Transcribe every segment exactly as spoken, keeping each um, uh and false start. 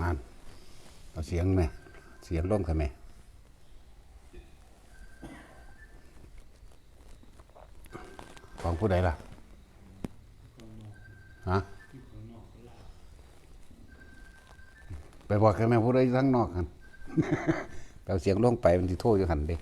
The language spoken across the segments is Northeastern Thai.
งาน เอาเสียงแม่ เสียงลงค่ะแม่ ของผู้ใดล่ะ ฮะ ไปบอกแค่แม่ผู้ใดทั้งนอกกัน ไปเอาเสียงลงไป มันสิโทรอยู่หั่นเด้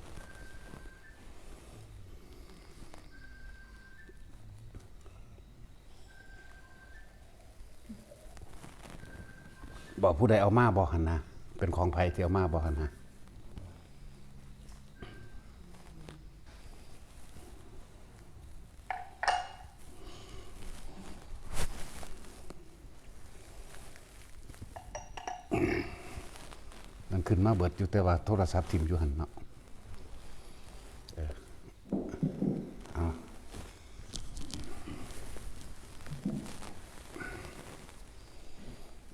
บอกผู้ใดเอามาบอกหั่นนะ เป็นของไผที่เอามาบอกหั่นนะ มันขึ้นมาเบิดอยู่ แต่ว่าโทรศัพท์ถิ่มอยู่หั่นเนาะ เออ เอา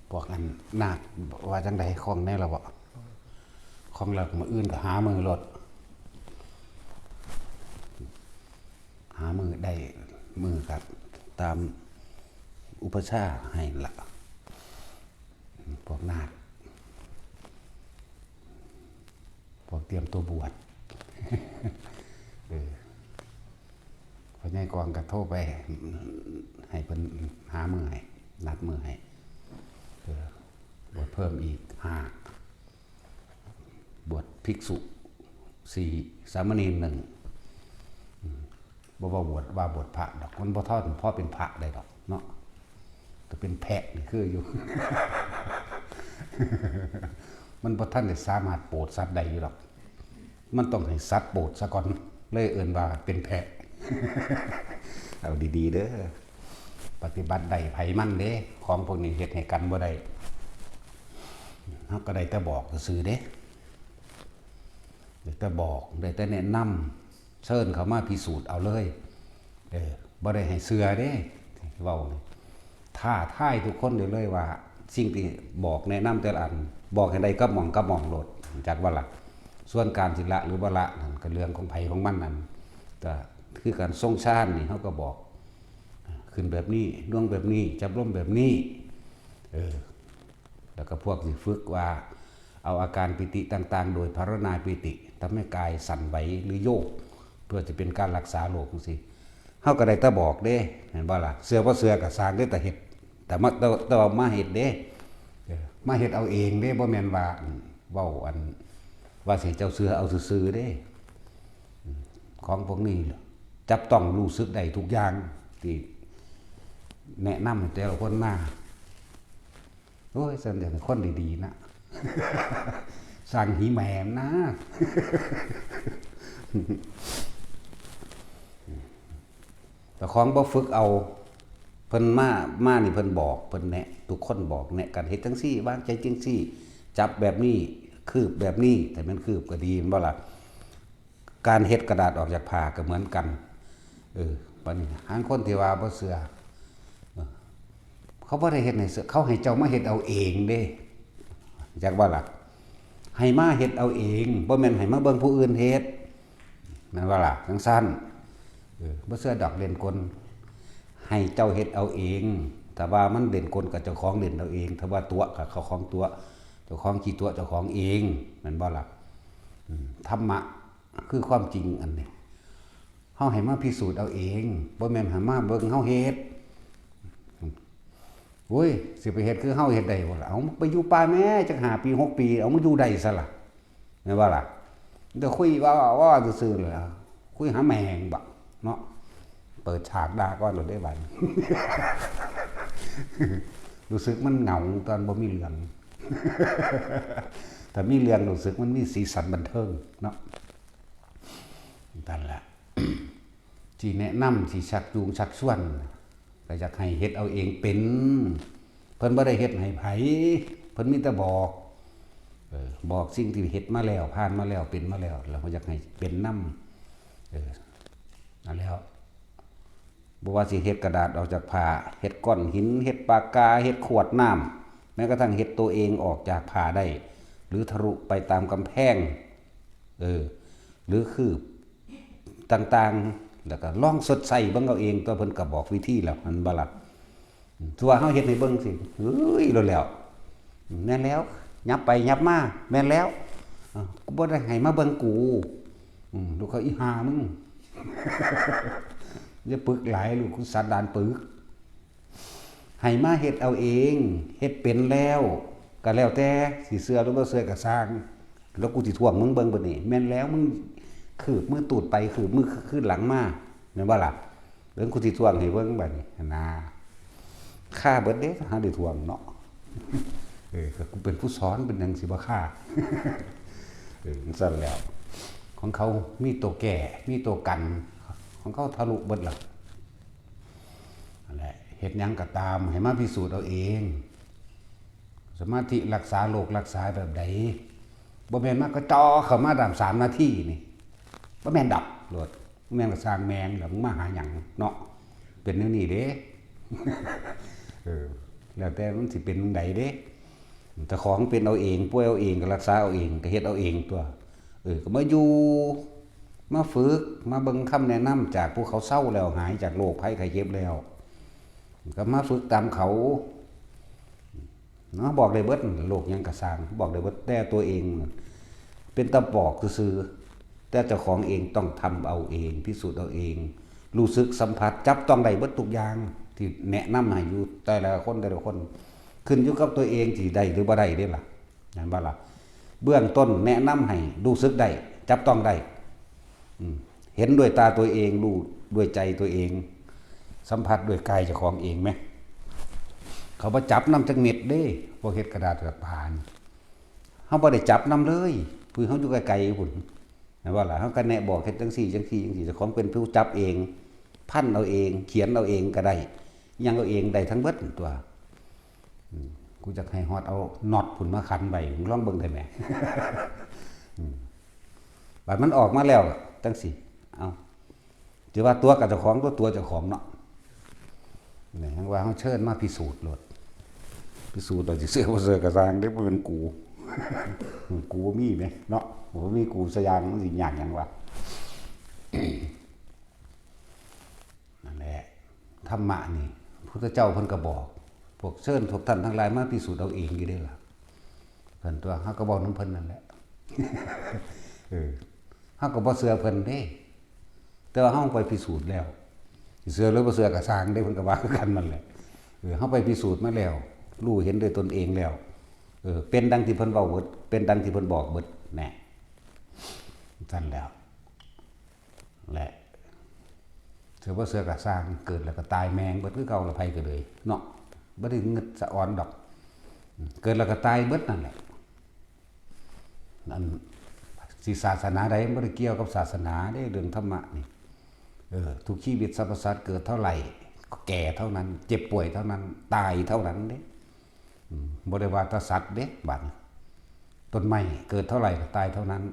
พวกอันนาคว่าจั่งใด ของแน่ละบ่ ของแล้วมื้ออื่นก็หามื้อโลด หามื้อได้มื้อก็ตามอุปัชฌาย์ให้ละ พวกนาค พวกเตรียมตัวบวช เออ พ่อใหญ่กองก็โทรไป ให้เพิ่นหามื้อให้ นัดมื้อให้ เออ บวชเพิ่มอีกห้า บวชภิกษุสี่ สามเณรหนึ่ง อืม บ่ว่าบวช ว่าบวชพระดอก มันบ่เท่า พอเป็นพระได้ดอกเนาะ แต่เป็นแพะนี่คืออยู่ มันบ่ทันได้สามารถโปรดสัตว์ได้อยู่ดอก มันต้องให้สัตว์โปรดซะก่อน เลยเอิ้นว่าเป็นแพะ เอาดีๆเด้อ ปฏิบัติได้ไผมันเด้ ของพวกนี้เฮ็ดให้กันบ่ได้ เฮาก็ได้แต่บอกซื่อๆเด้ ได้แต่บอก ได้แต่แนะนำ เชิญเขามาพิสูจน์เอาเลย เออ บ่ได้ให้เชื่อเด้ เว้านี่ ท้าทายทุกคนได้เลยว่า สิ่งที่บอกแนะนำแต่ละอัน บอกให้ได้กับหม่องกับหม่องโลด จักว่าล่ะ ส่วนการสิละหรือบ่ละนั่นก็เรื่องของไผของมันนั่น ก็คือการทรงฌานนี่ เฮาก็บอก ขึ้นแบบนี้ ลงแบบนี้ จับลมแบบนี้ เออ แล้วก็พวกสิฝึกว่า เอาอาการปีติต่างๆ โดยภาวนาปีติ ทำให้กายสั่นไหวหรือโยก เพื่อจะเป็นการรักษาโรคจั่งซี้ เฮาก็ได้แต่บอกเด้ แม่นบ่ล่ะ เชื่อบ่เชื่อก็ซ่างเด้ แต่เฮ็ด แต่มา แต่ แต่ว่ามาเฮ็ดเด้ เออ มาเฮ็ดเอาเองเด้ บ่แม่นว่า อืม เว้าอัน ว่าสิเจ้าเชื่อเอาซื่อๆเด้ อืม ของพวกนี้จับต้องรู้สึกได้ทุกอย่าง ที่แนะนำให้แต่ละคนมา โอ้ย ซั่นเดี๋ยวนี้คนดีๆนะ สร้างหีแหมมนะ แต่ของบ่ฝึกเอา เพิ่นมา มานี่เพิ่นบอก เพิ่นแนะ ทุกคนบอกแนะกัน เฮ็ดจั่งซี้ วางใจจั่งซี้ จับแบบนี้ คืบแบบนี้ แต่แม่นคืบก็ดี แม่นบ่ล่ะ การเฮ็ดกระดาษออกจากผ้าก็เหมือนกัน เออ บัดนี้ หางคนที่ว่าบ่เชื่อ เออ เขาบ่ได้เฮ็ดให้เชื่อ เขาให้เจ้ามาเฮ็ดเอาเองเด้ จักว่าล่ะ ให้มาเฮ็ดเอาเอง บ่แม่นให้มาเบิ่งผู้อื่นเฮ็ด แม่นบ่ล่ะ จั่งซั่น เออ บ่เชื่อดอกเล่นกล ให้เจ้าเฮ็ดเอาเอง ถ้าว่ามันเล่นกลก็เจ้าของเล่นเอาเอง ถ้าว่าตั๋วก็เจ้าของตั๋ว เจ้าของขี้ตั๋วเจ้าของเอง แม่นบ่ล่ะ อืม ธรรมะ คือความจริงอันนี้ เฮาให้มาพิสูจน์เอาเอง บ่แม่นให้มาเบิ่งเฮาเฮ็ด โอ้ย สิไปเฮ็ดคือเฮาเฮ็ดได้บ่ล่ะ เอาไปอยู่ป่าแม่จักห้าปี หกปี เอามาอยู่ได้ซะล่ะ แม่นบ่ล่ะ เดี๋ยวคุยว่า ว่าซื่อๆเลยล่ะ คุยหาแม่งบักเนาะ เปิดฉากด่าก่อนโลดเด้บัดนี้ รู้สึกมันเหงาตอนบ่มีเรื่อง ถ้ามีเรื่องรู้สึกมันมีสีสันบันเทิงเนาะ นั่นแหละ สิแนะนำ สิชักจูงชักชวน ก็อยากให้เฮ็ดเอาเองเป็น เพิ่นบ่ได้เฮ็ดให้ไผ เพิ่นมีแต่บอก เออ บอกสิ่งที่เฮ็ดมาแล้ว ผ่านมาแล้ว เป็นมาแล้ว แล้วก็อยากให้เป็นนำ เออ นั่นแหล้ว บ่ว่าสิเฮ็ดกระดาษออกจากผ้า เฮ็ดก้อนหิน เฮ็ดปากกา เฮ็ดขวดน้ำ แม้กระทั่งเฮ็ดตัวเองออกจากผ้าได้ หรือทะลุไปตามกำแพง เออ หรือคืบต่างๆ แล้วก็ลองทดใช้เบิ่งเอาเอง ตัวเพิ่นก็บอกวิธีแล้ว มันบ่ล่ะ ตัวเฮาเฮ็ดให้เบิ่งสิ เฮ้ย โลดแล้ว แม่นแล้ว ยับไปยับมา แม่นแล้ว อ่ะ กูบ่ได้ให้มาเบิ่งกู อืม ลูกเขา อีห่ามึง อย่าปึกหลาย ลูกกูสันดานปึก ให้มาเฮ็ดเอาเอง เฮ็ดเป็นแล้ว ก็แล้วแต่สิเชื่อหรือบ่เชื่อก็ซ่าง แล้วกูสิท่วงมึงเบิ่งบัดนี้ แม่นแล้ว มึงคืบมือตูดไป คืบมือคืนหลังมา แม่นบ่ล่ะ? เบิ่งกูสิท่วงให้เบิ่งบัดนี้ หั่นนา คาเบิดเด้ หาได้ท่วงเนาะ เออ ก็กูเป็นผู้สอน เป็นหยังสิบ่คา เออ จั่งซั้นแล้ว ของเขามีตัวแก้ มีตัวกัน ของเขาทะลุเบิดแล้ว นั่นแหละ เฮ็ดหยังก็ตาม ให้มาพิสูจน์เอาเอง สมาธิรักษาโรครักษาแบบใด บ่แม่นมากระจ่อเข้ามาดามสามนาทีนี่ บ่แม่นดอกโลด บ่แม่นก็ซ่างแม่งดอก มึงมาหาหยังเนาะ เป็นแนวนี้เด้ เออ แล้วแต่มันสิเป็นจั่งใดเด้ เจ้าของเป็นเอาเอง ป่วยเอาเอง ก็รักษาเอาเอง ก็เฮ็ดเอาเองตั๊ว เออ ก็มาอยู่ มาฝึก มาเบิ่งคำแนะนำจากผู้เขาเซาแล้ว หายจากโรคภัยไข้เจ็บแล้ว ก็มาฝึกตามเขา เนาะ บอกได้เบิด โรคหยังก็ซ่าง บอกได้เบิด แต่ตัวเองเป็นตาบอกซื่อๆ แต่เจ้าของเองต้องทำเอาเอง พิสูจน์เอาเอง รู้สึกสัมผัส จับต้องได้เบิดทุกอย่าง ที่แนะนำให้อยู่ แต่ละคน แต่ละคน ขึ้นอยู่กับตัวเองสิได้หรือบ่ได้เด้ล่ะ แม่นบ่ล่ะ? เบื้องต้นแนะนำให้รู้สึกได้ จับต้องได้ อืม เห็นด้วยตาตัวเอง รู้ด้วยใจตัวเอง สัมผัสด้วยกายเจ้าของเองแหม เขาบ่จับนำจักเม็ดเด้ พวกเฮ็ดกระดาษกระดาษผ่านี่ เฮาบ่ได้จับนำเลย ผู้เฮาอยู่ไกลๆพุ้น แม่นบ่ล่ะ? เฮาก็แนะบอกเฮ็ดจั่งซี้ จั่งซี้ จั่งซี้ เจ้าของเป็นผู้จับเอง พันเอาเอง เขียนเอาเองก็ได้ หยังเอาเองได้ทั้งเบิดตั๊ว อืม กูจักให้ฮอดเอาน็อตพุ้นมาขันไว้ มึงลองเบิ่งได้แหม อืม บัดมันออกมาแล้ว จั่งซี้ เอ้า สิว่าตั๋วกับเจ้าของ ตั๋ว ตั๋วเจ้าของเนาะ นี่ ยังว่าเฮาเชิญมาพิสูจน์โลด พิสูจน์โลด สิเชื่อบ่เชื่อก็ซ่างเด้ บ่แม่นกู กูบ่มีแหมเนาะ บ่มีกูซะอย่าง มันสิยากหยังวะ นั่นแหละ ธรรมะนี่ พุทธเจ้าเพิ่นก็บอก พวกเชิญพวกท่านทั้งหลายมาพิสูจน์เอาเองอยู่เด้อล่ะ เพิ่นตั๊ว เฮาก็เว้านำเพิ่นนั่นแหละ เออ เฮาก็บ่เชื่อเพิ่นเด้ แต่ว่าเฮาไปพิสูจน์แล้ว สิเชื่อหรือบ่เชื่อก็ซ่างเด้ เพิ่นก็ว่าคือกันนั่นแหละ เออ เฮาไปพิสูจน์มาแล้ว รู้เห็นด้วยตนเองแล้ว เออ เป็นดังที่เพิ่นเว้าเบิด เป็นดังที่เพิ่นบอกเบิด แหน่ ซั่นแล้ว และ เชื่อบ่เชื่อก็ซ่าง เกิดแล้วก็ตายแม่งเบิดคือเก่าละ ไผก็เลยเนาะ บ่ได้งึดสะออนดอก เกิดแล้วก็ตายเบิดนั่นแหละ อันสิศาสนาใดมันบ่ได้เกี่ยวกับศาสนาเด้ เรื่องธรรมะนี่ เออ ทุกชีวิตสรรพสัตว์เกิดเท่าไหร่ แก่เท่านั้น เจ็บป่วยเท่านั้น ตายเท่านั้นเด้ อืม บ่ได้ว่าแต่สัตว์เด้ บัดนี้ ต้นไม้เกิดเท่าไหร่ก็ตายเท่านั้น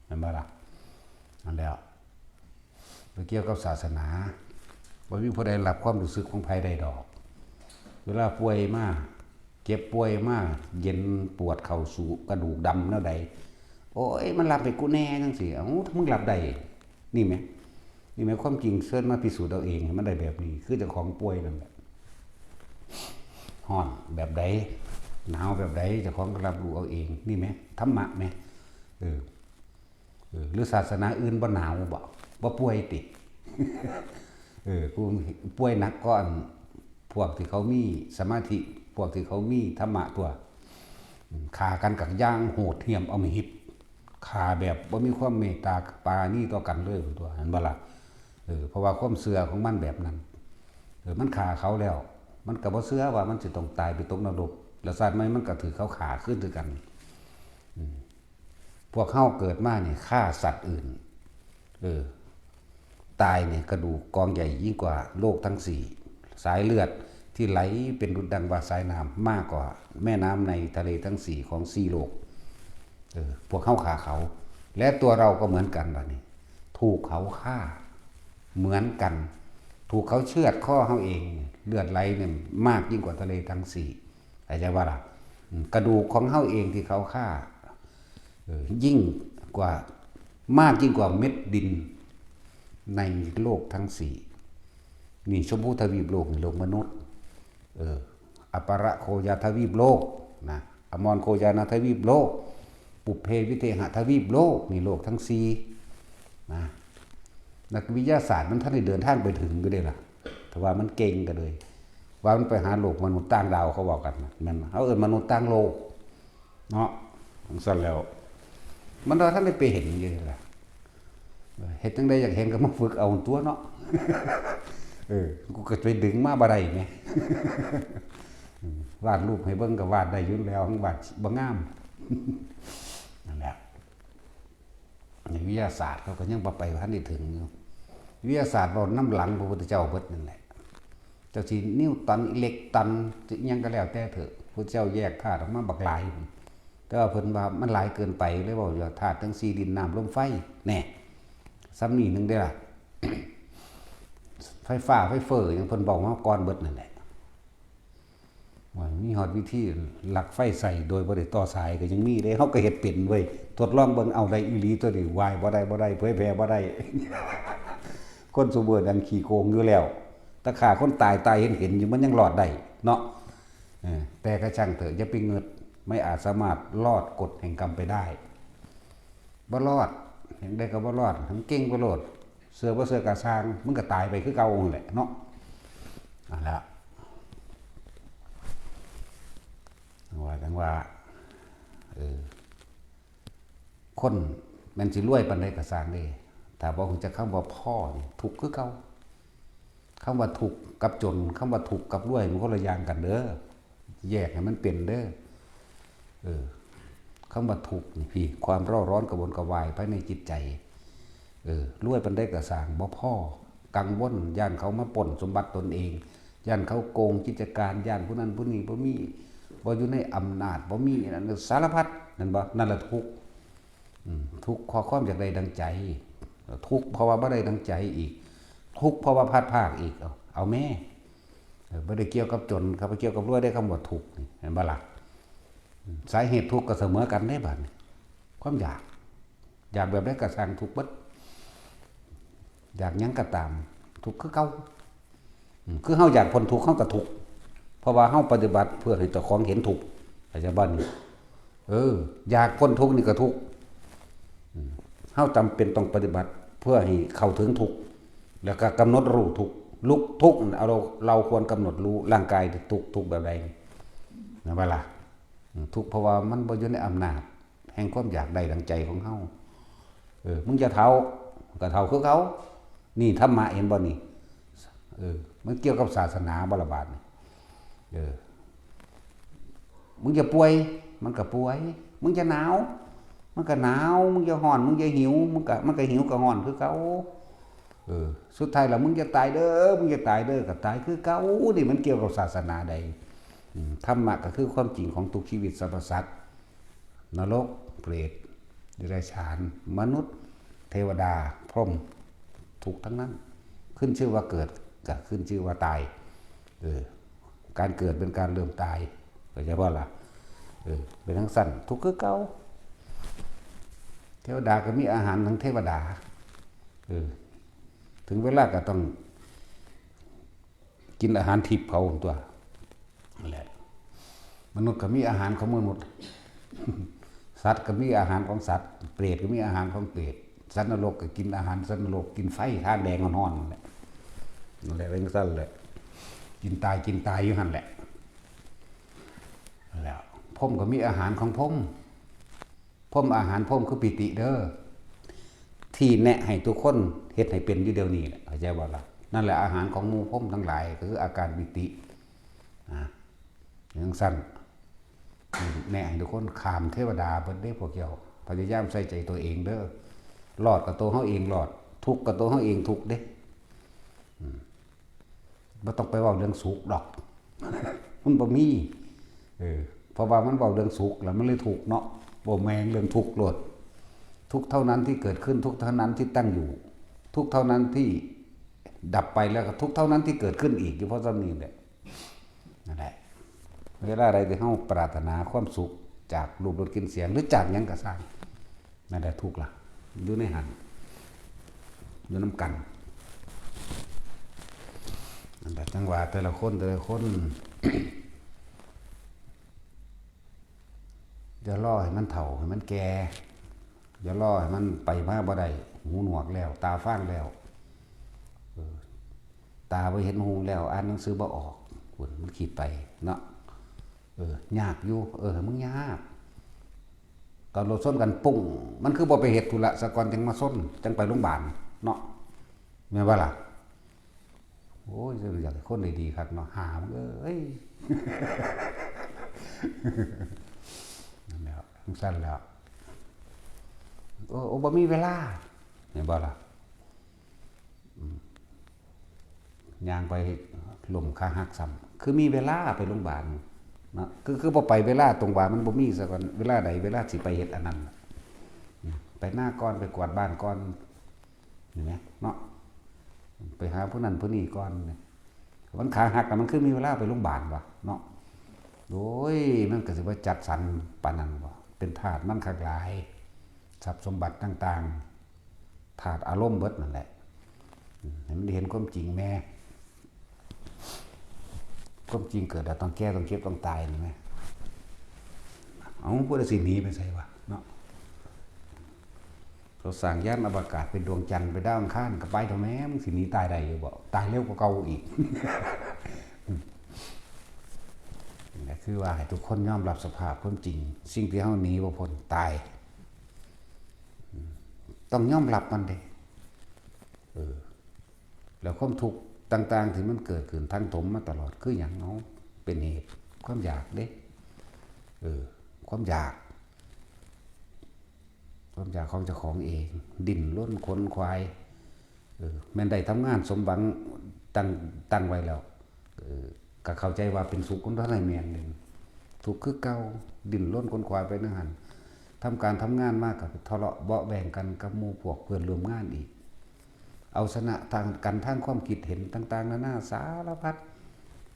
แม่นบ่ล่ะ? นั่นแหละ บ่เกี่ยวกับศาสนา บ่มีผู้ใดรับความรู้สึกของไผได้ดอก เวลาป่วยมา เจ็บป่วยมา เย็นปวดเข้าสู่กระดูกดำแนวใด โอ้ย มันรับให้กูแหน่จั่งซี้ เอ้า มึงรับได้ นี่แหม นี่แหม ความจริง เชิญมาพิสูจน์เอาเอง ให้มันได้แบบนี้ คือเจ้าของป่วยนั่นแหละ ฮ้อนแบบใด หนาวแบบใด เจ้าของก็รับรู้เอาเอง นี่แหม ธรรมะแหม เออ เออ หรือศาสนาอื่นบ่หนาวบ่ บ่ป่วยติ เออ กูป่วยหนักก็อัน พวกที่เขามีสมาธิ พวกที่เขามีธรรมะตั๊ว อืม ฆ่ากันกักอย่างโหดเหี้ยมอำมหิต ฆ่าแบบบ่มีความเมตตาปราณีต่อกันเลยตั๊ว หันบ่ล่ะ เออ เพราะว่าความเชื่อของมันแบบนั้น เออ มันฆ่าเขาแล้ว มันก็บ่เชื่อว่ามันสิต้องตายไปตกนรก แล้วชาติใหม่มันก็ถืกเขาฆ่าคืนคือกัน อืม พวกเฮาเกิดมานี่ฆ่าสัตว์อื่น เออ ตายเนี่ยกระดูกกองใหญ่ยิ่งกว่าโลกทั้งสี่ สายเลือดที่ไหลเป็นดุจดังว่าสายน้ำมากกว่าแม่น้ำในทะเลทั้งสี่ของสี่โลก เออ พวกเฮาฆ่าเขา และตัวเราก็เหมือนกันบัดนี้ ถูกเขาฆ่าเหมือนกัน ถูกเขาเชือดคอเฮาเอง เลือดไหลเนี่ยมากยิ่งกว่าทะเลทั้งสี่ เข้าใจบ่ล่ะ อืม กระดูกของเฮาเองที่เขาฆ่า เออ ยิ่งกว่า มากยิ่งกว่าเม็ดดินในโลกทั้งสี่ นี่ชมพูทวีปโลก นี่โลกมนุษย์ เออ อัปปะระโคยาทวีปโลกนะ อ มรโคจานาทวีปโลก ปุพเพวิเทหทวีปโลก นี่โลกทั้งสี่นะ นักวิทยาศาสตร์มันทันได้เดินทางไปถึงอยู่เด้ล่ะ แต่ว่ามันเก่งก็เลย ว่ามันไปหาโลกมนุษย์ต่างดาวเขาบอกกันนะ แม่น เขาเอิ้นมนุษย์ต่างโลก เนาะ จั่งซั่นแล้ว มันว่าทันได้ไปเห็นอยู่เด้ล่ะ เฮ็ดจั่งใดอยากเห็นก็มาฝึกเอาตัวเนาะ เออ กูก็ไปดึงมาบ่ได้แหม อืม วาดรูปให้เบิ่งก็วาดได้อยู่แล้ว วาดบ่งาม นั่นแหละ วิทยาศาสตร์เขาก็ยังบ่ไปทันได้ถึงอยู่ วิทยาศาสตร์เว้านำหลังพระพุทธเจ้าเบิดนั่นแหละ จักสินิวตัน อิเล็กตัน จะอิหยังก็แล้วแต่เถอะ พุทธเจ้าแยกธาตุออกมาบักหลาย แต่ว่าเพิ่นว่ามันหลายเกินไป เลยเว้าว่าธาตุทั้งสี่ ดิน น้ำ ลม ไฟ แน่ ส่ำนี้หนึ่งเด้อล่ะ ไฟฟ้า ไฟเฟ้อ หยังเพิ่นเว้ามาก่อนเบิดนั่นแหละ ว่ามีฮอดวิธีลักไฟใส่โดยบ่ได้ต่อสายก็ยังมีเด้ เฮาก็เฮ็ดเป็นเว้ย ทดลองเบิ่ง เอาได้อีหลีตัวนี้ วายบ่ได้ บ่ได้ เผยแพร่บ่ได้ คนซุมื้อนั้นขี้โกงอยู่แล้ว แต่ฆ่าคนตาย ตายเห็นๆ อยู่ มันยังรอดได้เนาะ เออ แต่ก็ช่างเถอะ อย่าไปงึด ไม่อาจสามารถรอดกฎแห่งกรรมไปได้ บ่รอด หยังใดก็บ่รอด ทั้งเก่งไปโลด เชื่อบ่เชื่อก็ซ่าง มึงก็ตายไปคือเก่านั่นแหละเนาะ นั่นแหละ ว่าจั่งว่า เออ คนแม่นสิรวยปานใดก็ซ่างเด้ ถ้าบ่รู้จักคำว่าพอนี่ ทุกข์คือเก่า คำว่าทุกข์กับจน คำว่าทุกข์กับรวยมันคนละอย่างกันเด้อ แยกให้มันเป็นเด้อ เออ คำว่าทุกข์นี่พี่ ความเร่าร้อนกระวนกระวายภายในจิตใจ เออ รวยปานใดก็ซ่าง บ่พอ กังวล ย้านเขามาปล้นสมบัติตนเอง ย้านเขาโกงกิจการ ย้านผู้นั้นผู้นี้บ่มี บ่อยู่ในอำนาจ บ่มีอันนั้น สารพัด นั่นบ่ นั่นล่ะทุกข์ อืม ทุกข์เพราะความอยากได้ดังใจ ทุกข์เพราะว่าบ่ได้ดังใจอีก ทุกข์เพราะว่าพลาดพลาดอีก เอา เอาแม่ เออ บ่ได้เกี่ยวกับจนครับ บ่เกี่ยวกับรวยได้คำว่าทุกข์นี่ เห็นบ่ล่ะ อืม สาเหตุทุกข์ก็เสมอกันได้บัดนี้ ความอยาก อยากแบบใดก็ซ่างทุกข์เบิด อยากหยังก็ตาม ทุกข์คือเก่า อืม คือเฮาอยากพ้นทุกข์ เฮาก็ทุกข์ เพราะว่าเฮาปฏิบัติเพื่อให้เจ้าของเห็นทุกข์ เข้าใจบ่นี่ เออ อยากพ้นทุกข์นี่ก็ทุกข์ อืม เฮาจำเป็นต้องปฏิบัติเพื่อให้เข้าถึงทุกข์ แล้วก็กำหนดรู้ทุกข์ ลุกทุกข์นั่น เอาเรา เราควรกำหนดรู้ร่างกายทุกข์ ทุกข์แบบใด นะว่าล่ะ อืม ทุกข์เพราะว่ามันบ่อยู่ในอำนาจแห่งความอยากได้ดังใจของเฮา เออ มึงจะเฒ่า ก็เฒ่าคือเขา นี่ธรรมะเห็นบ่นี่ เออ มันเกี่ยวกับศาสนาบ่ละบาดนี่ เออ มึงจะป่วย มันก็ป่วย มึงจะหนาว มันก็หนาว มึงจะร้อน มึงจะหิว มันก็ มันก็หิวก็ร้อนคือเก่า เออ สุดท้ายแล้วมึงจะตายเด้อ มึงจะตายเด้อ ก็ตายคือเก่า นี่มันเกี่ยวกับศาสนาใด อืม ธรรมะก็คือความจริงของทุกชีวิตสรรพสัตว์ นรก เปรต เดรัจฉาน มนุษย์ เทวดา พรหม ทุกข์ทั้งนั้น ขึ้นชื่อว่าเกิด ก็ขึ้นชื่อว่าตาย เออ การเกิดเป็นการเริ่มตาย เข้าใจบ่ล่ะ เออ เป็นจั่งซั้น ทุกข์คือเก่า เทวดาก็มีอาหารของเทวดา เออ ถึงเวลาก็ต้องกินอาหารทิพย์เขาตั๊ว นั่นแหละ มนุษย์ก็มีอาหารของมนุษย์ สัตว์ก็มีอาหารของสัตว์ เปรตก็มีอาหารของเปรต สัตว์นรกก็กินอาหารสัตว์นรก กินไฟถ่านแดงฮ้อนๆ นั่นแหละ นั่นแหละ เป็นจั่งซั้นแหละ กินตาย กินตายอยู่หั่นแหละ นั่นแหละ พรหมก็มีอาหารของพรหม พรหม อาหารพรหมคือปีติเด้อ ที่แนะให้ทุกคนเฮ็ดให้เป็นอยู่เดี๋ยวนี้แหละ เข้าใจบ่ล่ะ นั่นแหละอาหารของหมู่พรหมทั้งหลาย ก็คืออาการปีติ นะ จั่งซั้น แนะให้ทุกคนข้ามเทวดาเบิดเด้พวกเจ้า พยายามใส่ใจตัวเองเด้อ รอดก็ตัวเฮาเองรอด ทุกข์ก็ตัวเฮาเองทุกข์เด้ อืม บ่ต้องไปเว้าเรื่องสุขดอก มันบ่มี เออ เพราะว่ามันเว้าเรื่องสุขแล้วมันเลยทุกข์เนาะ บ่แม่นเรื่องทุกข์โลด ทุกข์เท่านั้นที่เกิดขึ้น ทุกข์เท่านั้นที่ตั้งอยู่ ทุกข์เท่านั้นที่ดับไป แล้วก็ทุกข์เท่านั้นที่เกิดขึ้นอีก อยู่เพราะส่ำนี้แหละ นั่นแหละ เวลาใดที่เฮาปรารถนาความสุขจากรูปรสกลิ่นเสียง หรือจากหยังก็ซ่าง นั่นแหละทุกข์ล่ะ อยู่ในหั่น อยู่นำกัน นั่นแหละ จั่งว่าแต่ละคน แต่ละคน เ อย่ารอให้มันเฒ่าให้มันแก่ อย่ารอให้มันไปมาบ่ได้ หูหนวกแล้ว ตาฟางแล้ว เออ ตาบ่เห็นหุงแล้ว อ่านหนังสือบ่ออก พุ้นมันคิดไปเนาะ เออ ยากอยู่ เออ มึงยาก ตอนรถชนกันปุ้ง มันคือบ่ไปเฮ็ดธุระซะก่อน จั่งมาชน จั่งไปโรงบาลเนาะ แม่นบ่ล่ะ โอ้ย อยากให้คนได้ดีคักเนาะ หามึงเอ้ย นั่นแหละ จั่งซั้นแล้ว โอ้ โอ้ บ่มีเวลา แม่นบ่ล่ะ อืม ย่างไปล้มขาหักซ้ำ คือมีเวลาไปโรงบาลเนาะ คือ คือบ่ไปเวลาตรงว่ามันบ่มีซะก่อน เวลาใด เวลาสิไปเฮ็ดอันนั้น อืม ไปนาก่อน ไปกวาดบ้านก่อน เห็นไหมเนาะ ไปหาผู้นั้นผู้นี้ก่อนเนี่ย มันขาหักน่ะ มันคือมีเวลาไปโรงบาลวะเนาะ โอ้ย มันก็สิว่าจัดสรรปานนั้นบ่ เป็นธาตุมันคักหลาย ทรัพย์สมบัติต่างๆ ธาตุอารมณ์เบิดนั่นแหละ อืม ให้มันได้เห็นความจริงแม่ ความจริงเกิดแล้วต้องแก่ ต้องเจ็บ ต้องตายนี่แม่ เอ้า ผู้ใดสิหนีไปไสวะเนาะ เขาสร้างยานอวกาศเป็นดวงจันทร์ ไปดาวอังคาร ก็ไปเถาะแม่ มึงสิหนีตายได้อยู่บ่ ตายเร็วกว่าเก่าอีก นี่แหละคือว่าให้ทุกคนยอมรับสภาพความจริง สิ่งที่เฮาหนีบ่พ้น ตาย อืม ต้องยอมรับมันเด้ เออ แล้วความทุกข์ต่างๆที่มันเกิดขึ้นทังถมมาตลอดคือหยังเนาะ เป็นเหตุ ความอยากเด้ เออ ความอยาก ความอยากของเจ้าของเอง ดิ้นรนขนขวาย เออ แม่นได้ทำงานสมหวังตั้ง ตั้งไว้แล้ว เออ ก็เข้าใจว่าเป็นสุข มันบ่ทันได้แม่นเด้ ทุกข์คือเก่า ดิ้นรนขนขวายไปนั่นหั่น ทำการทำงานมาก็ไปทะเลาะเบาะแว้งกันกับหมู่พวกเพื่อนร่วมงานอีก เอาชนะทางกันทางความคิดเห็นต่างๆนานาสารพัด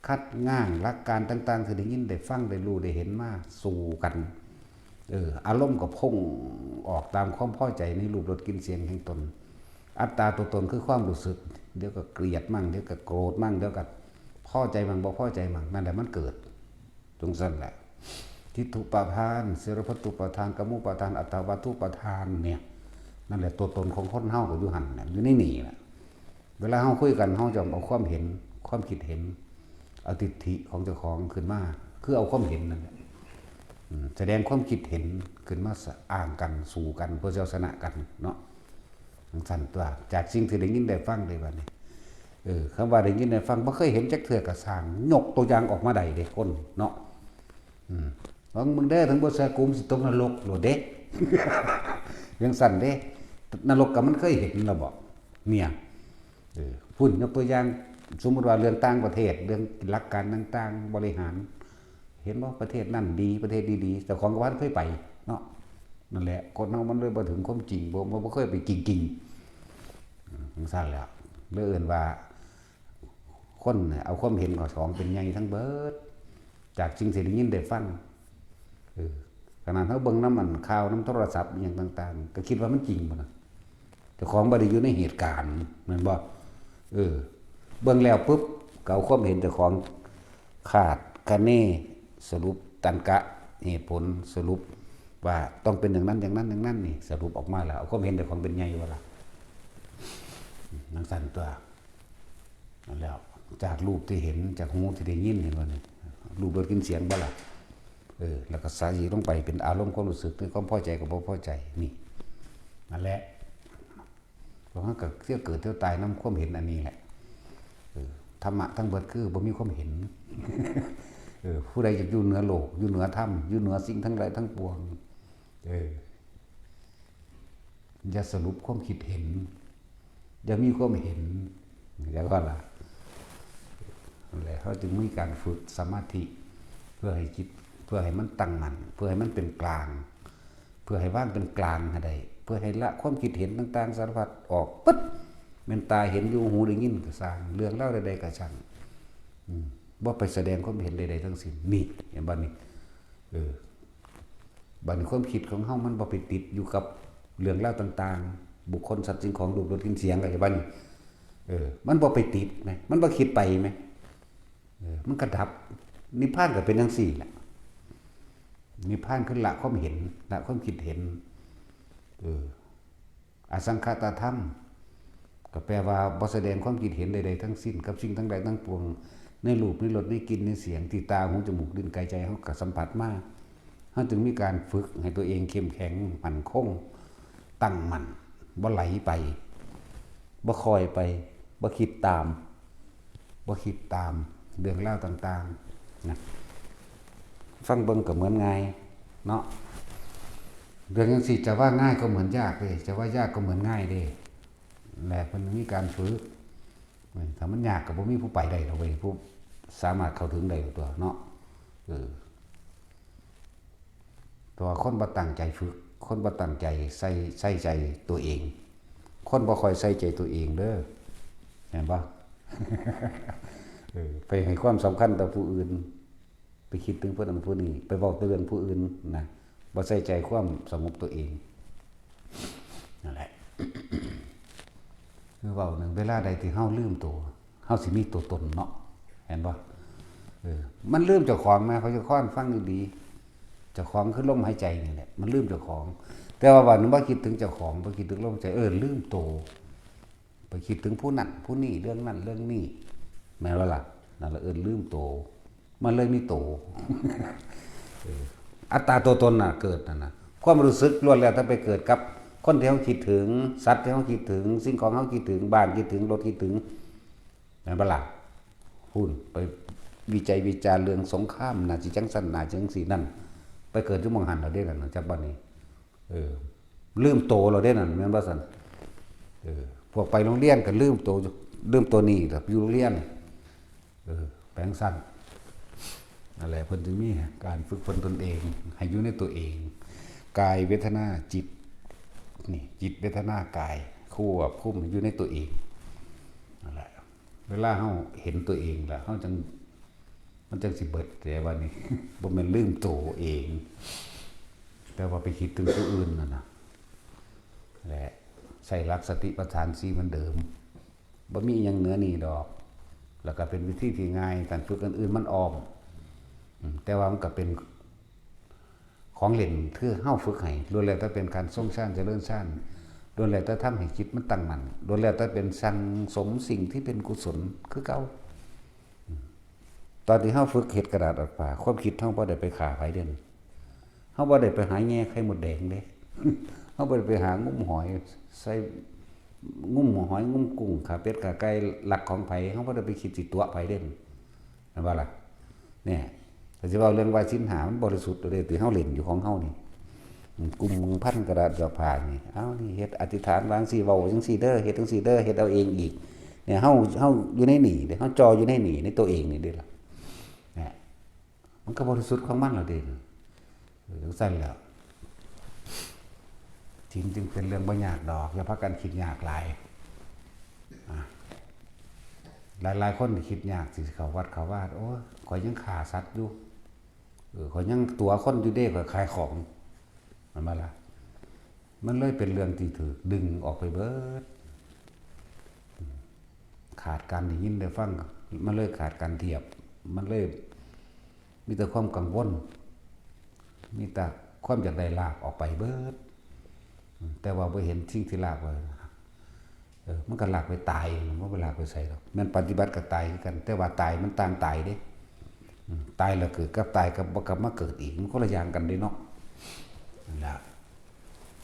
คัดง้างหลักการต่างๆที่ได้ยินได้ฟังได้รู้ได้เห็นมาสู้กัน เออ อารมณ์ก็พุ่งออกตามความพอใจในรูปรสกลิ่นเสียงแห่งตน อัตตาตัวตนคือความรู้สึก เดี๋ยวก็เกลียดมั่ง เดี๋ยวก็โกรธมั่ง เดี๋ยวก็พอใจมั่ง บ่พอใจมั่ง นั่นแหละมันเกิด จั่งซั้นแหละ ทิฏฐุปาทาน เสรพัตตุปาทาน กามุปาทาน อัตตาวัตถุปาทานเนี่ย นั่นแหละตัวตนของคนเฮาก็อยู่หั่นน่ะ อยู่ในนี่แหละ เวลาเฮาคุยกัน เฮาจะเอาความเห็น ความคิดเห็น เอาทิฏฐิของเจ้าของขึ้นมา คือเอาความเห็นนั่นแหละ อืม แสดงความคิดเห็นขึ้นมาสะ อ้างกัน สู้กัน เพื่อจะเอาชนะกันเนาะ จั่งซั้นตั๊ว จากสิ่งที่ได้ยินได้ฟังเด้บัดนี้ เออ คำว่าได้ยินได้ฟัง บ่เคยเห็นจักเทื่อก็ซ่าง ยกตัวอย่างออกมาได้เด้คนเนาะ อืม ลองมึงเด้อ ถึงบ่เชื่อกู มึงสิตกนรกโลดเด้ จั่งซั้นเด้ นรกก็มันเคยเห็นแล้วบ่ เนี่ย เออ พุ้น ยกตัวอย่าง สมมุติว่าเรื่องต่างประเทศ เรื่องหลักการต่างๆ บริหาร เห็นบ่ ประเทศนั่นดี ประเทศนี้ดี เจ้าของก็บ่ทันเคยไปเนาะ นั่นแหละ คนเฮามันเลยบ่ถึงความจริง บ่ บ่ บ่เคยไปจริงๆ อืม จั่งซั้นแหละ เลยเอิ้นว่า คนน่ะเอาความเห็นของเจ้าของเป็นใหญ่ทั้งเบิด จากสิ่งที่ได้ยินได้ฟัง เออ ขนาดเฮาเบิ่งนำอันข่าวนำโทรศัพท์อิหยังต่างๆ ก็คิดว่ามันจริงบ่นะ เจ้าของบ่ได้อยู่ในเหตุการณ์ แม่นบ่ เออ เบิ่งแล้วปุ๊บ ก็เอาความเห็นเจ้าของคาดคะเน สรุปตรรกะ เหตุผล สรุปว่าต้องเป็นอย่างนั้น อย่างนั้น อย่างนั้นนี่ สรุปออกมาแล้ว เอาความเห็นเจ้าของเป็นใหญ่บ่ล่ะ จั่งซั้นตั๊ว นั่นแหละ จากรูปที่เห็น จากหูที่ได้ยิน เห็นบ่นี่ รูปรสกลิ่นเสียงบ่ล่ะ เออ แล้วก็ใส่ลงไปเป็นอารมณ์ความรู้สึก ในความพอใจกับบ่พอใจ นี่ นั่นแหละ เพราะมันก็เที่ยวเกิดเที่ยวตายนำความเห็นอันนี้แหละ เออ ธรรมะทั้งเบิดคือบ่มีความเห็น เออ ผู้ใดอยากอยู่เหนือโลก อยู่เหนือธรรม อยู่เหนือสิ่งทั้งหลายทั้งปวง เออ อย่าสรุปความคิดเห็น อย่ามีความเห็น แล้วก็ล่ะ นั่นแหละ เขาจึงมีการฝึกสมาธิ เพื่อให้จิต เพื่อให้มันตั้งมั่น เพื่อให้มันเป็นกลาง เพื่อให้วางเป็นกลางให้ได้ เพื่อให้ละความคิดเห็นต่างๆ สารพัดออกปึ๊ด แม่นตาเห็นอยู่ หูได้ยินก็ซ่าง เรื่องราวใดๆก็ซ่าง อืม บ่ไปแสดงความเห็นใดๆทั้งสิ้น นี่ เห็นบ่นี่ เออ บัดนี้ความคิดของเฮามันบ่ไปติดอยู่กับเรื่องราวต่างๆ บุคคล สัตว์ สิ่งของ รูป รส กลิ่น เสียง อะไรบัดนี้ เออ มันบ่ไปติดแหม มันบ่คิดไปแหม เออ มันก็ดับ นิพพานก็เป็นจั่งซี้แหละ นิพ พานคือละความเห็น ละความคิดเห็น เออ อสังคตธรรม ก็แปลว่าบ่แสดงความคิดเห็นใดๆทั้งสิ้น กับสิ่งทั้งหลายทั้งปวง ในรูป ในรส ในกลิ่น ในเสียง ที่ตา หู จมูก ลิ้น กาย ใจ เฮาก็สัมผัสมา เฮาจึงมีการฝึกให้ตัวเองเข้มแข็ง มั่นคง ตั้งมั่น บ่ไหลไป บ่คอยไป บ่คิดตาม บ่คิดตามเรื่องราวต่างๆนะ ฟังเบิ่งก็เหมือนง่ายเนาะ เรื่องจั่งซี้จะว่าง่ายก็เหมือนยากเด้ จะว่ายากก็เหมือนง่ายเด้ และเพิ่นมีการฝึก ถ้ามันยากก็บ่มีผู้ไปได้ดอกเว้ย ผู้สามารถเข้าถึงได้ตัวเนาะ เออ แต่ว่าคนบ่ตั้งใจฝึก คนบ่ตั้งใจใส่ ใส่ใจตัวเอง คนบ่ค่อยใส่ใจตัวเองเด้อ แม่นบ่ เออ ไปให้ความสำคัญต่อผู้อื่น ไปคิดถึงผู้นั้นผู้นี้ ไปเว้าแต่เรื่องผู้อื่นนะ บ่ใส่ใจความสงบตัวเอง นั่นแหละ คือเว้าหนึ่ง เวลาใดที่เฮาลืมตัว เฮาสิมีตัวตนเนาะ เห็นบ่ เออ มันลืมเจ้าของแหม พระเจ้าข้อนฟังดีๆ เจ้าของคือลมหายใจนี่แหละ มันลืมเจ้าของ แต่ว่าวันนี้บ่คิดถึงเจ้าของ บ่คิดถึงลมหายใจ เออ ลืมตัว ไปคิดถึงผู้นั้นผู้นี้ เรื่องนั้นเรื่องนี้ แม่นบ่ล่ะ นั่นละเอิ้นลืมตัว มันเลยมีตัว เออ อัตตาตัวตนน่ะเกิดนั่นน่ะ ความรู้สึกล้วนแล้วแต่ไปเกิดกับคนที่เฮาคิดถึง สัตว์ที่เฮาคิดถึง สิ่งของเฮาคิดถึง บ้านคิดถึง รถคิดถึง แม่นบ่ล่ะ พู้น ไปวิจัยวิจารณ์เรื่องสงคราม น่าสิจั่งซั้น น่าจั่งซี้นั่น ไปเกิดอยู่หม่องหั้นแล้วเด้นั่นน่ะ จักบัดนี้ เออ ลืมตัวแล้วเด้นั่น แม่นบ่ซั่น เออ พวกไปโรงเรียนก็ลืมตัว ลืมตัวนี้ล่ะ อยู่โรงเรียน เออ แปลงซั่น นั่นแหละ เพิ่นจึงมีการฝึกฝนตนเอง ให้อยู่ในตัวเอง กาย เวทนา จิต นี่ จิต เวทนา กาย ควบคุมอยู่ในตัวเอง นั่นแหละ เวลาเฮาเห็นตัวเองแล้ว เฮาจั่ง มันจั่งสิเบิด แต่ว่านี่ บ่แม่นลืมตัวเอง แต่ว่าไปคิดถึงผู้อื่นนั่นน่ะ และใช้หลักสติปัฏฐานสี่เหมือนเดิม บ่มีอิหยังเหนือนี้ดอก แล้วก็เป็นวิธีที่ง่าย การฝึกอันอื่นมันอ้อม อืม แต่ว่ามันก็เป็นของเล่น คือเฮาฝึกให้ ล้วนแล้วแต่เป็นการทรงฌาน เจริญฌาน ล้วนแล้วแต่ทำให้จิตมันตั้งมั่น ล้วนแล้วแต่เป็นสั่งสมสิ่งที่เป็นกุศลคือเก่า อืม ตอนที่เฮาฝึกเฮ็ดกระดาษออกผ้า ความคิดเฮาบ่ได้ไปฆ่าไผเด้ เฮาบ่ได้ไปหาแง่ไข่มดแดงเด้ เฮาบ่ได้ไปหางุ้มหอย ใส่ งุ้มหอย งุ้มกุ้ง ฆ่าเป็ด ฆ่าไก่ ลักของไผ เฮาบ่ได้ไปคิดสิตั๋วไผเด้ แม่นบ่ล่ะ เนี่ย ถ้าสิเว้าเรื่องว่าศีลห้ามันบริสุทธิ์เด้ ที่เฮาเล่นอยู่ของเฮานี่ อืม กุมพันกระดาษดอกผ้านี่ เอานี่เฮ็ดอธิษฐานวางสิ เว้าจั่งซี้เด้อ เฮ็ดจั่งซี้เด้อ เฮ็ดเอาเองอีก เนี่ย เฮา เฮาอยู่ในนี่เด้ เฮาจ่ออยู่ในนี่ ในตัวเองนี่เด้ล่ะ เนี่ย มันก็บริสุทธิ์ของมันแล้วเด้ เออ จั่งซั้นแหล้ว ศีลจึงเป็นเรื่องบ่ยากดอก อย่าพากันคิดยากหลาย อ่ะ หลายๆคนที่คิดยากสิเข้าวัดเข้าวา โอ้ย ข้อยยังฆ่าสัตว์อยู่ เออ ข้อยยังตั๋วคนอยู่เด้ ข้อยขายของ แม่นบ่ล่ะ มันเลยเป็นเรื่องที่ถูกดึงออกไปเบิด ขาดการได้ยินได้ฟัง มันเลยขาดการเทียบ มันเลยมีแต่ความกังวล มีแต่ความอยากได้ลาภออกไปเบิด แต่ว่าบ่เห็นสิ่งที่ลาภไว้ เออ มันก็ลากไปตาย มันบ่ลากไปไสดอก แม่นปฏิบัติก็ตายคือกัน แต่ว่าตายมันต่างตายเด้ อืม ตายแล้วเกิดกับตายกับบ่กลับมาเกิดอีก มันคนละอย่างกันเด้เนาะ นั่นล่ะ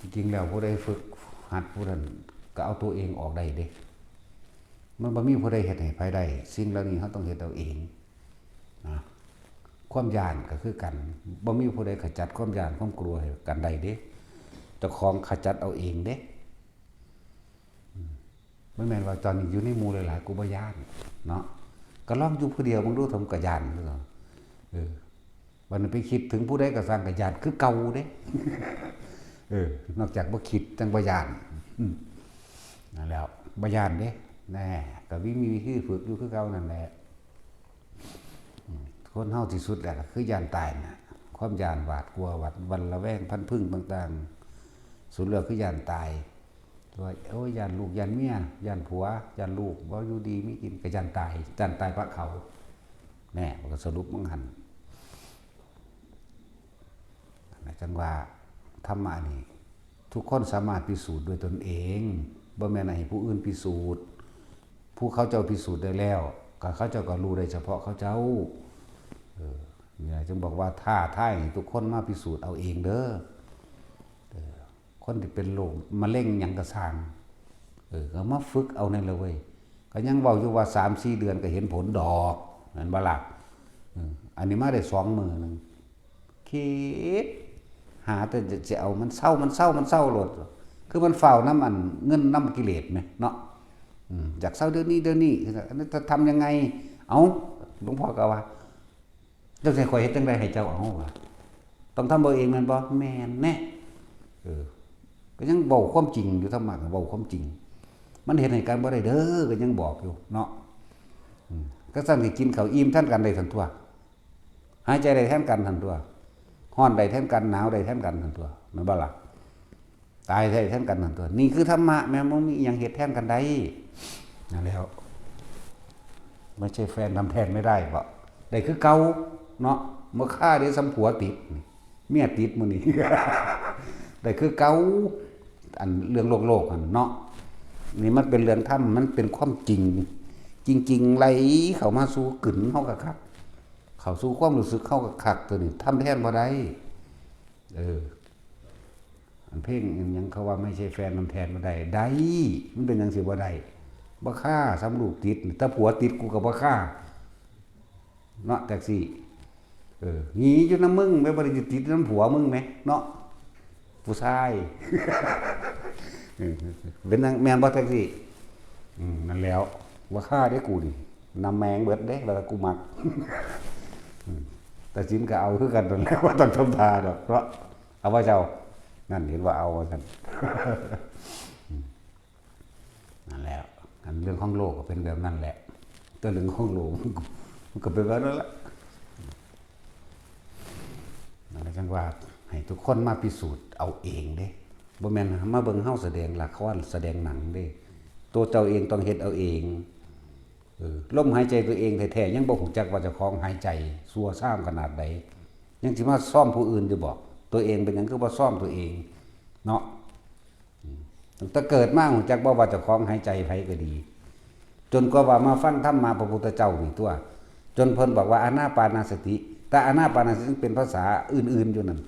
จริงๆแล้วผู้ใดฝึกหัดผู้นั้นก็เอาตัวเองออกได้เด้ มันบ่มีผู้ใดเฮ็ดให้ไผได้ สิ่งเหล่านี้เฮาต้องเฮ็ดเอาเอง นะ ความย้านก็คือกัน บ่มีผู้ใดขจัดความย้านความกลัวให้กันได้เด้ เจ้าของขจัดเอาเองเด้ อืม บ่แม่นว่าตอนนี้อยู่ในหมู่หลายๆ กูบ่ย้าน เนาะ ก็ลองอยู่ผู้เดียวมึงดู ทำก็ย้านคือเก่า เออ บัดนี้ไปคิดถึงผู้ใดก็ซ่างก็ย้านคือเก่าเด้ เออ นอกจากบ่คิดจั่งบ่ย้าน อืม นั่นแหล้ว บ่ย้านเด้ แน่ ก็มี มีวิธีฝึกอยู่คือเก่านั่นแหละ อืม คนเฮาที่สุดแล้วก็คือย้านตายน่ะ ความย้านหวาดกลัว หวาดหวั่นระแวงพลันพรึงต่างๆ สุดแล้วคือย้านตาย ว่า โอ้ย ย้านลูก ย้านเมีย ย้านผัว ย้านลูกบ่อยู่ดีมีกิน ก็ย้านตาย ย้านตายปะเขา แน่ มันก็สรุปมันหั่น จั่งว่าธรรมะนี่ ทุกคนสามารถพิสูจน์ด้วยตนเอง บ่แม่นให้ผู้อื่นพิสูจน์ ผู้เขาเจ้าพิสูจน์ได้แล้ว ก็เขาเจ้าก็รู้ได้เฉพาะเขาเจ้า เออ เนี่ยจึงบอกว่าท้าทายให้ทุกคนมาพิสูจน์เอาเองเด้อ เออ คนที่เป็นโรคมะเร็งหยังก็ซ่าง เออ ก็มาฝึกเอานั่นแหละเว้ย ก็ยังเว้าอยู่ว่าสามสี่เดือนก็เห็นผลดอก แม่นบ่ล่ะ เออ อันนี้มาได้สองมื้อหนึ่ง คิด หาแต่จะเอามันเซา มันเซา มันเซาโลด คือมันฟ้าวนำอันเงินนำกิเลสแหมเนาะ อืม อยากเซาเดี๋ยวนี้ เดี๋ยวนี้ อันนั้นจะทำยังไง เอ้า หลวงพ่อก็ว่า เจ้าสิให้ข้อยเฮ็ดจั่งใดให้เจ้าเอาวะ ต้องทำเอาเองแม่นบ่ แม่นแน่ เออ ก็ยังเว้าความจริงอยู่ ธรรมะก็เว้าความจริง มันเฮ็ดให้กันบ่ได้เด้อ ก็ยังบอกอยู่เนาะ อืม ก็ซั่นสิกินข้าวอิ่มแทนกันได้ซั่นตั่ว หายใจได้แทนกันซั่นตั่ว ร้อนได้แทนกัน หนาวได้แทนกันซั่นตั่ว แม่นบ่ล่ะ ตายได้แทนกันซั่นตั่ว นี่คือธรรมะแม่น บ่มีอิหยังเฮ็ดแทนกันได้ นั่นแล้ว ไม่ใช่แฟนทำแทนไม่ได้บ่ ได้คือเก่าเนาะ บ่คาเด้ ส่ำผัวติดนี่ เมียติดมื้อนี้ ได้คือเก่า อันเรื่องโลกๆ หั่นเนาะ นี่มันเป็นเรื่องธรรม มันเป็นความจริง จริงๆ ไหลเข้ามาสู่กึ๋นเฮาก็คัก เข้าสู่ความรู้สึกเฮาก็คัก ตัวนี้ทำแทนบ่ได้ เออ อันเพลงอิหยังเขาว่าไม่ใช่แฟนทำแทนบ่ได้ ได้ มันเป็นหยังสิบ่ได้ บ่คา ส่ำลูกติด ถ้าผัวติดกูก็บ่คา เนาะ แท็กซี่ เออ หนีอยู่นำมึง แม่นบ่ได้ติดนำผัวมึงแหมเนาะ ผู้ชาย เออ เป็นหยัง แม่นบ่แท็กซี่ อืม นั่นแล้ว บ่คาเด้กูนี่ นำแมงเบิดเด้ แล้วกูมัก อืม แต่สินก็เอาคือกันนั่นแหละ บ่ต้องทำท่าดอก เนาะ เอาว่าเจ้า นั่นเห็นว่าเอาว่าซั่น อืม นั่นแหละ อันเรื่องของโลกก็เป็นแบบนั้นแหละ แต่เรื่องของโลกมันก็ มันก็เป็นแบบนั้นแหละ นั่นแหละจั่งว่าให้ทุกคนมาพิสูจน์เอาเองเด้ บ่แม่นมาเบิ่งเฮาแสดงละครแสดงหนังเด้ ตัวเจ้าเองต้องเฮ็ดเอาเอง เออ ลมหายใจตัวเองแท้ๆ ยังบ่ฮู้จักว่าเจ้าของหายใจซั่วซ่ามขนาดใด ยังสิมาซ่อมผู้อื่นอยู่บ่ ตัวเองเป็นหยังคือบ่ซ่อมตัวเอง เนาะ อืม ตั้งแต่เกิดมาฮู้จักบ่ว่าเจ้าของหายใจไผก็ดี จนกว่าว่ามาฟังธรรมะพระพุทธเจ้านี่ตั่ว จนเพิ่นบอกว่าอานาปานสติ แต่อานาปานสติเป็นภาษาอื่นๆ อยู่นั่น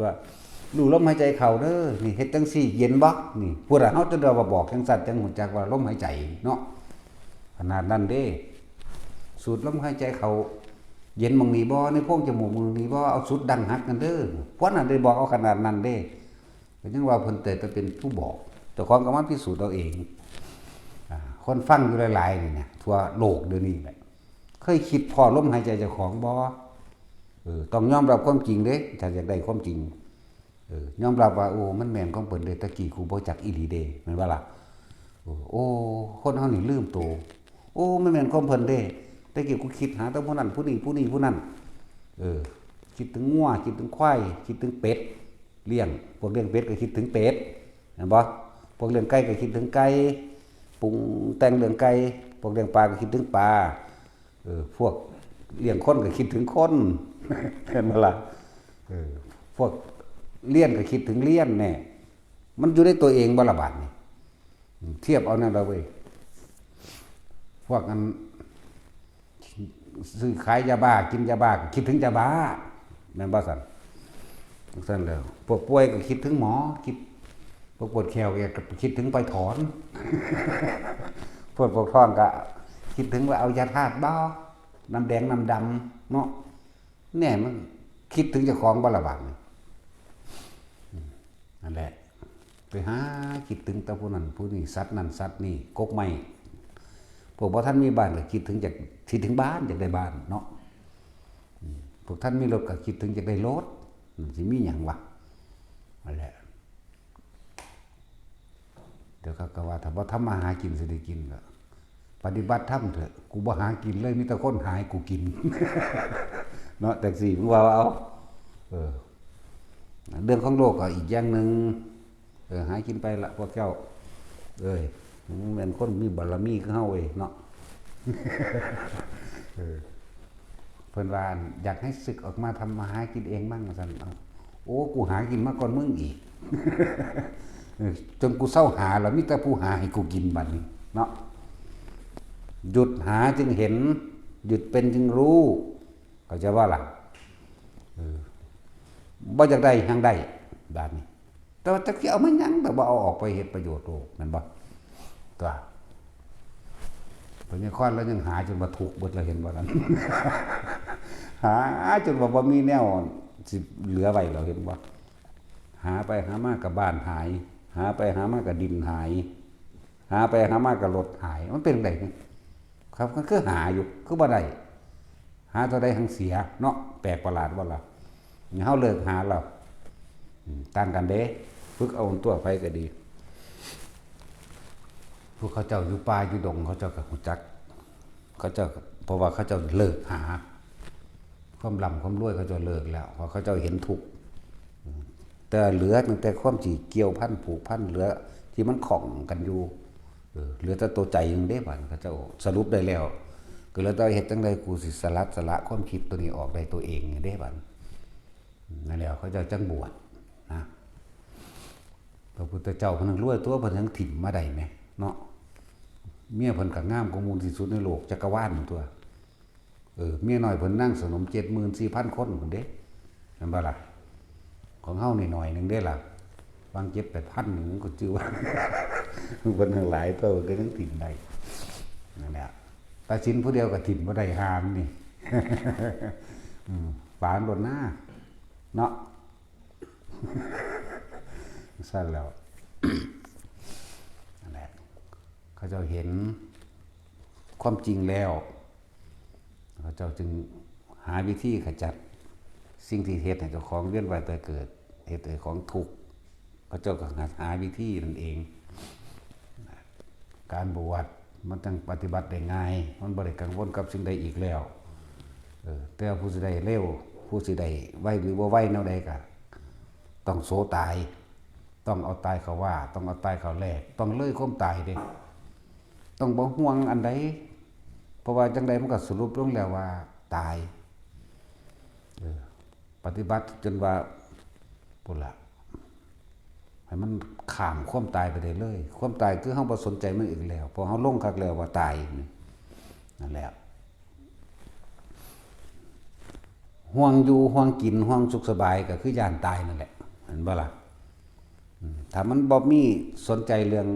ว่ารู้ลมหายใจเข้าเด้อ นี่เฮ็ดจั่งซี่เย็นบ่ นี่ พุ้นน่ะ เฮาจนว่าบอกจั่งซั่นจั่งฮู้จักว่าลมหายใจเนาะ ขนาดนั้นเด้ สูดลมหายใจเข้าเย็นหม่องนี้บ่ ในโพรงจมูกหม่องนี้บ่ เอาสุดดั้งหักนั่นเด้อ พุ้นน่ะได้บอกเอาขนาดนั้นเด้ ก็ยังว่าเพิ่นแต่จะเป็นผู้บอก เจ้าของก็มาพิสูจน์เอาเอง อ่า คนฟังอยู่หลายๆ นี่นะ ทั่วโลกเดี๋ยวนี้แหละ เคยคิดพ้อลมหายใจเจ้าของบ่ เออ ต้องยอมรับความจริงเด้ ถ้าอยากได้ความจริง เออ ยอมรับว่า โอ้ มันแม่นของเพิ่นเด้ ตะกี้กูบ่จักอีหลีเด้ แม่นบ่ล่ะ โอ้ โอ้ คนเฮานี่ลืมโต โอ้ มันแม่นของเพิ่นเด้ ตะกี้กูคิดหาแต่ผู้นั้นผู้นี้ ผู้นี้ผู้นั้น เออ คิดถึงงัว คิดถึงควาย คิดถึงเป็ด เลี้ยง พวกเลี้ยงเป็ดก็คิดถึงเป็ด แม่นบ่ พวกเลี้ยงไก่ก็คิดถึงไก่ ปรุงแต่งเรื่องไก่ พวกเลี้ยงปลาก็คิดถึงปลา เออ พวกเลี้ยงคนก็คิดถึงคน แม่นบ่ล่ะ เออ พวกเรียนก็คิดถึงเรียนแน่ มันอยู่ในตัวเองบ่ล่ะบาดนี้ อืม เทียบเอาแนวใดเว้ย พวกอัน ซื้อขายยาบ้า กินยาบ้า ก็คิดถึงยาบ้า แม่นบ่ซั่น ซั่นแล้ว พวกป่วยก็คิดถึงหมอ คิด พวกปวดแข้วก็คิดถึงไปถอน พวกปวดท้องก็คิดถึงว่าเอายาธาตุบ่ น้ำแดงน้ำดำเนาะ แน่ มันคิดถึงเจ้าของบ่ล่ะบาดนี้ อืม นั่นแหละ ไปหาคิดถึงแต่ผู้นั้นผู้นี้ สัตว์นั่นสัตว์นี่ กกไม้ พวกบ่ทันมีบ้านก็คิดถึงอยาก คิดถึงบ้าน อยากได้บ้านเนาะ อืม พวกทันมีรถก็คิดถึงอยากได้รถ มันสิมีหยังวะ นั่นแหละ เดี๋ยวเขาก็ว่า ถ้าบ่ทำมาหากินสิได้กินก็ปฏิบัติธรรมเถอะ กูบ่หากินเลย มีแต่คนหาให้กูกิน เนาะ แท็กซี่ มึงว่าเอา เออ เรื่องของโลกก็อีกอย่างหนึ่ง เออ หากินไปละพวกเจ้า เอ้ย มึงแม่นคนมีบารมีคือเฮาเว้ยเนาะ เออ เพิ่นว่าอยากให้สึกออกมาทำมาหากินเองมั่ง ว่าซั่น เอ้า โอ้ กูหากินมาก่อนมึงอีก เออ จนกูเซาหาแล้ว มีแต่ผู้หาให้กูกินบัดนี้ เนาะ หยุดหาจึงเห็น หยุดเป็นจึงรู้ เข้าใจบ่ล่ะ เออ บ่อยากได้แฮ่งได้ บาดนี้ แต่ว่าจักสิเอามาหยัง แต่ว่าเอาออกไปเฮ็ดประโยชน์โลก แม่นบ่ ตัว พญาคอนแล้วยังหาจนว่าทุกข์เบิดแล้ว เห็นบ่นั้น หาจนว่าบ่มีแนวสิเหลือไว้แล้ว เห็นบ่ หาไปหามาก็บ้านหาย หาไปหามาก็ดินหาย หาไปหามาก็รถหาย มันเป็นจั่งใด๋ ครับ มันคือหาอยู่ คือบ่ได้ หาเท่าใด๋หังเสีย เนาะ แปลกประหลาดบ่ล่ะ นี่เฮาเลิกหาแล้ว อืม ต่างกันเด้ ฝึกเอาตัวไปก็ดี พวกเขาเจ้าอยู่ป่าอยู่ดง เขาเจ้าก็ฮู้จัก เขาเจ้า เพราะว่าเขาเจ้าเลิกหา ความร่ำความรวยเขาเจ้าเลิกแล้ว เพราะเขาเจ้าเห็นทุกข์ อืม แต่เหลือตั้งแต่ความสิเกี่ยวพันผูกพัน เหลือที่มันข้องกันอยู่ เออ เหลือแต่ตัวใจหนึ่งเด้ บัดนี้เขาเจ้าสรุปได้แล้ว ก็เหลือแต่เฮ็ดจั่งใด๋กูสิสลัดสละความคิดตัวนี้ออกได้ตัวเองนี่เด้ บัดนี้ นั่นแหละเขาเจ้าจั่งบวชนะ พระพุทธเจ้าเพิ่นจั่งรวยตัว เพิ่นจั่งถิ่มมาได้แหม เนาะ เมียเพิ่นก็งามกว่าหมู่ที่สุดในโลกจักรวาลนั่นตัว เออ เมียน้อยเพิ่นนางสนมเจ็ดหมื่นสี่พันคนพุ้นเด้ แม่นบ่ล่ะ ของเฮานี่หน่อยหนึ่งเด้ล่ะ บางเจ็ดแปดพันนี่มันก็จื่อว่า เพิ่นทั้งหลายตัวก็ยังถิ่มได้ นั่นแหละ ตัดสินผู้เดียวก็ถิ่มบ่ได้หามันนี่ อืม ปานโดนหน้า เนาะ ซั่นแล้ว นั่นแหละ เขาเจ้าเห็นความจริงแล้ว เขาเจ้าจึงหาวิธีขจัดสิ่งที่เฮ็ดให้เจ้าของเวียนว่ายตายเกิด เฮ็ดให้ของทุกข์ เขาเจ้าก็หา หาวิธีนั่นเอง การบวชมันจั่งปฏิบัติได้ง่าย มันบ่ได้กังวลกับสิ่งใดอีกแล้ว เออ แต่ผู้สิได้เร็ว ผู้สิได้ไวหรือบ่ไวแนวใดก็ต้องโสตาย ต้องเอาตายเข้าว่า ต้องเอาตายเข้าแลก ต้องเลยความตายเด้ ต้องบ่ห่วงอันใด เพราะว่าจั่งใดมันก็สรุปลงแล้วว่าตาย เออ ปฏิบัติจนว่า พุ้นล่ะ ให้มันข้ามความตายไปได้เลย ความตายคือเฮาบ่สนใจมันอีกแล้ว เพราะเฮาลงคักแล้วว่าตายนี่ นั่นแหละ ห่วงอยู่ ห่วงกิน ห่วงสุขสบาย ก็คือย้านตายนั่นแหละ เห็นบ่ล่ะ อืม ถ้ามันบ่มีสนใจเรื่อง